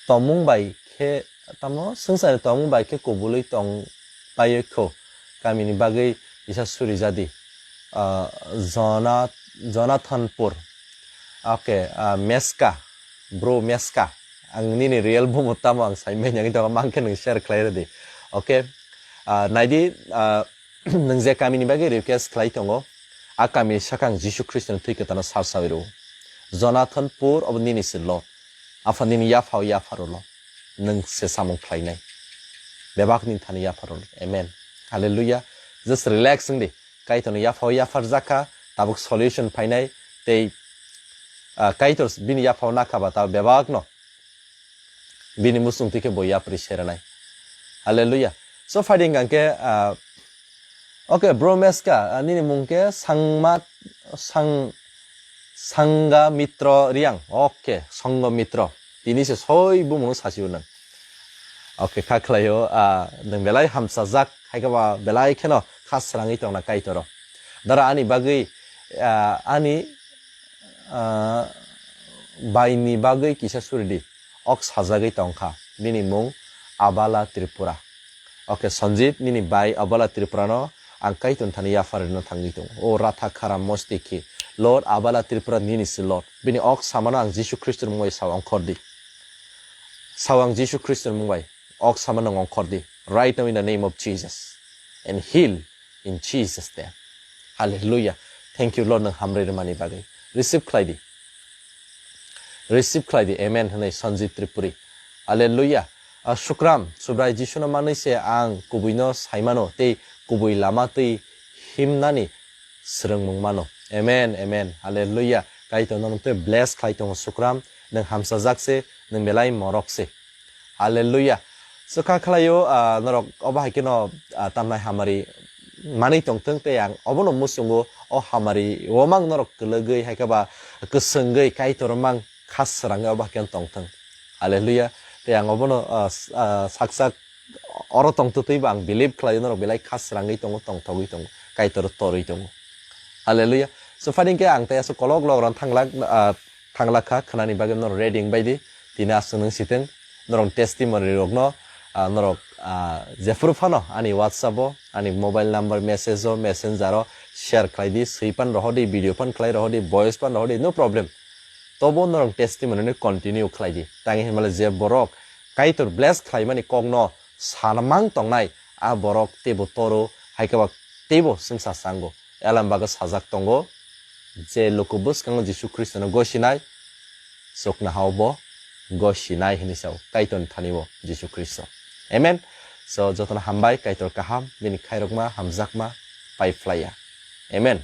tomung bai khe, tamo swngchar tomung bai khe kubului tong pai kho, kamini bagwi kisa suri jadi. Uh, Jona-, Jonathanpur. Okay, uh, Meska, Bro Meska. Ang nini real bumu tamo ang sai manya wngwi tongo, mang khe nwng share khlai rwdi. Okay, uh, naidi, uh, nwng je kamini bagwi request khlai tongo, a kamini sakang Jisu Khristoni thwi kwtalno sar sawi rwo. Jonathan Pur obo nini se lo. Apha nini yaphao yapharo lo. Nwng se samung khlainai. Bebak nini thani yapharo lo. Amen. Hallelujah. Just relax wng di. Kaitorni yaphao yaphar jakha, tabuk solution phainai, tei, ah, Kaitor bini yaphao nakha ba tabuk bebakno. Bini muchung twi khe bo yapri serenai. Hallelujah. So, phai di hwnkha khe, ah, okay, Bro Meska, ah, nini mung khe Sangma, Sang-, Sangha Mitro Riang. Okay, Sangha Mitro. Tini se soi bumung sasi unang. Okay, kha khlaio, ah, nwng belai hamsajak, hai khe ba belai kheno kha srangwi tongna Kaitoro. Dara ani bagwi, ah, ani, ah, Bai ni bagwi kisa suri di. Ok sajagwi tongkha. Bini mung Abala Tripura. Okay, Sanjit, nini bai Abala Tripura no ang Kaitor thani yaphar rwna thangwi tongo. O ratha khara mosti khi. Lord, Abala Tripura nini si Lord. Bini ok samano ang Jisu Khristo ni mung bai sao ongkhor di. Sao ang Jisu Khristo ni mung bai. Ok samano ongkhor di. Right now in the name of Jesus. And heal in Jesus name. Hallelujah. Thank you Lord, nang hamri rwmani bagwi. Receive khlai di. Receive khlai di. Amen hwnwi Sanjit Tripuri. Hallelujah. Ah, Sukram, Subrai Jisuno manwi se ang kubuino saimano tei kubui lama tei himnani swrwngmung mano. Amen, amen. Hallelujah. Kaitor nono tei bless khlai tongo Sukram. Nwng hamsajak se, nwng belai morok se. Hallelujah. Swkha khlaio, ah, norok obo hai kheno, ah, tamnai hamari manwi tongthwng tei ang obono muchungo o hamari o mang norok kwlwgwi hai khe ba kwswngwi Kaitor mang kha srangwi obo hai kheno tongthwng. Hallelujah. Tei ang obono, ah, s-, ah, sak sak oro tongtwtwi bo ang believe khlaio norok belai kha srangwi tongo, tongthogwi tongo, Kaitor torwi tongo. Hallelujah. So, phani khe ang tei aswk kolok lok rwna thanglak, ah, thanglak kha, khwnani bagwi norok ready wng bai di. Tini aswk nwng sitwng, norok testimony rokno, ah, norok, ah, jephuru phano ani WhatsApp o, ani mobile number message o, messenger o share khlai di, swi pan rohor di, video pan khlai rohor di, voice pan rohor di, no problem. Tobo norok testimony ni continue khlai di. Tang hinmale je borok Kaitor bless khlaimani kokno sanmang tongnai, a borok teibo toro, hai khe ba teibo swngsa sango. Elam bagwi sajak tongo, je luku bwskango Jisu Khristono gosinai, chuknohao bo gosinai hwnwi sao Kaitorni thani o Jisu Khristo. Amen. So, jotono hambai, Kaitor kaham, bini khairokma, hamjakma, pai phlaiya. Amen.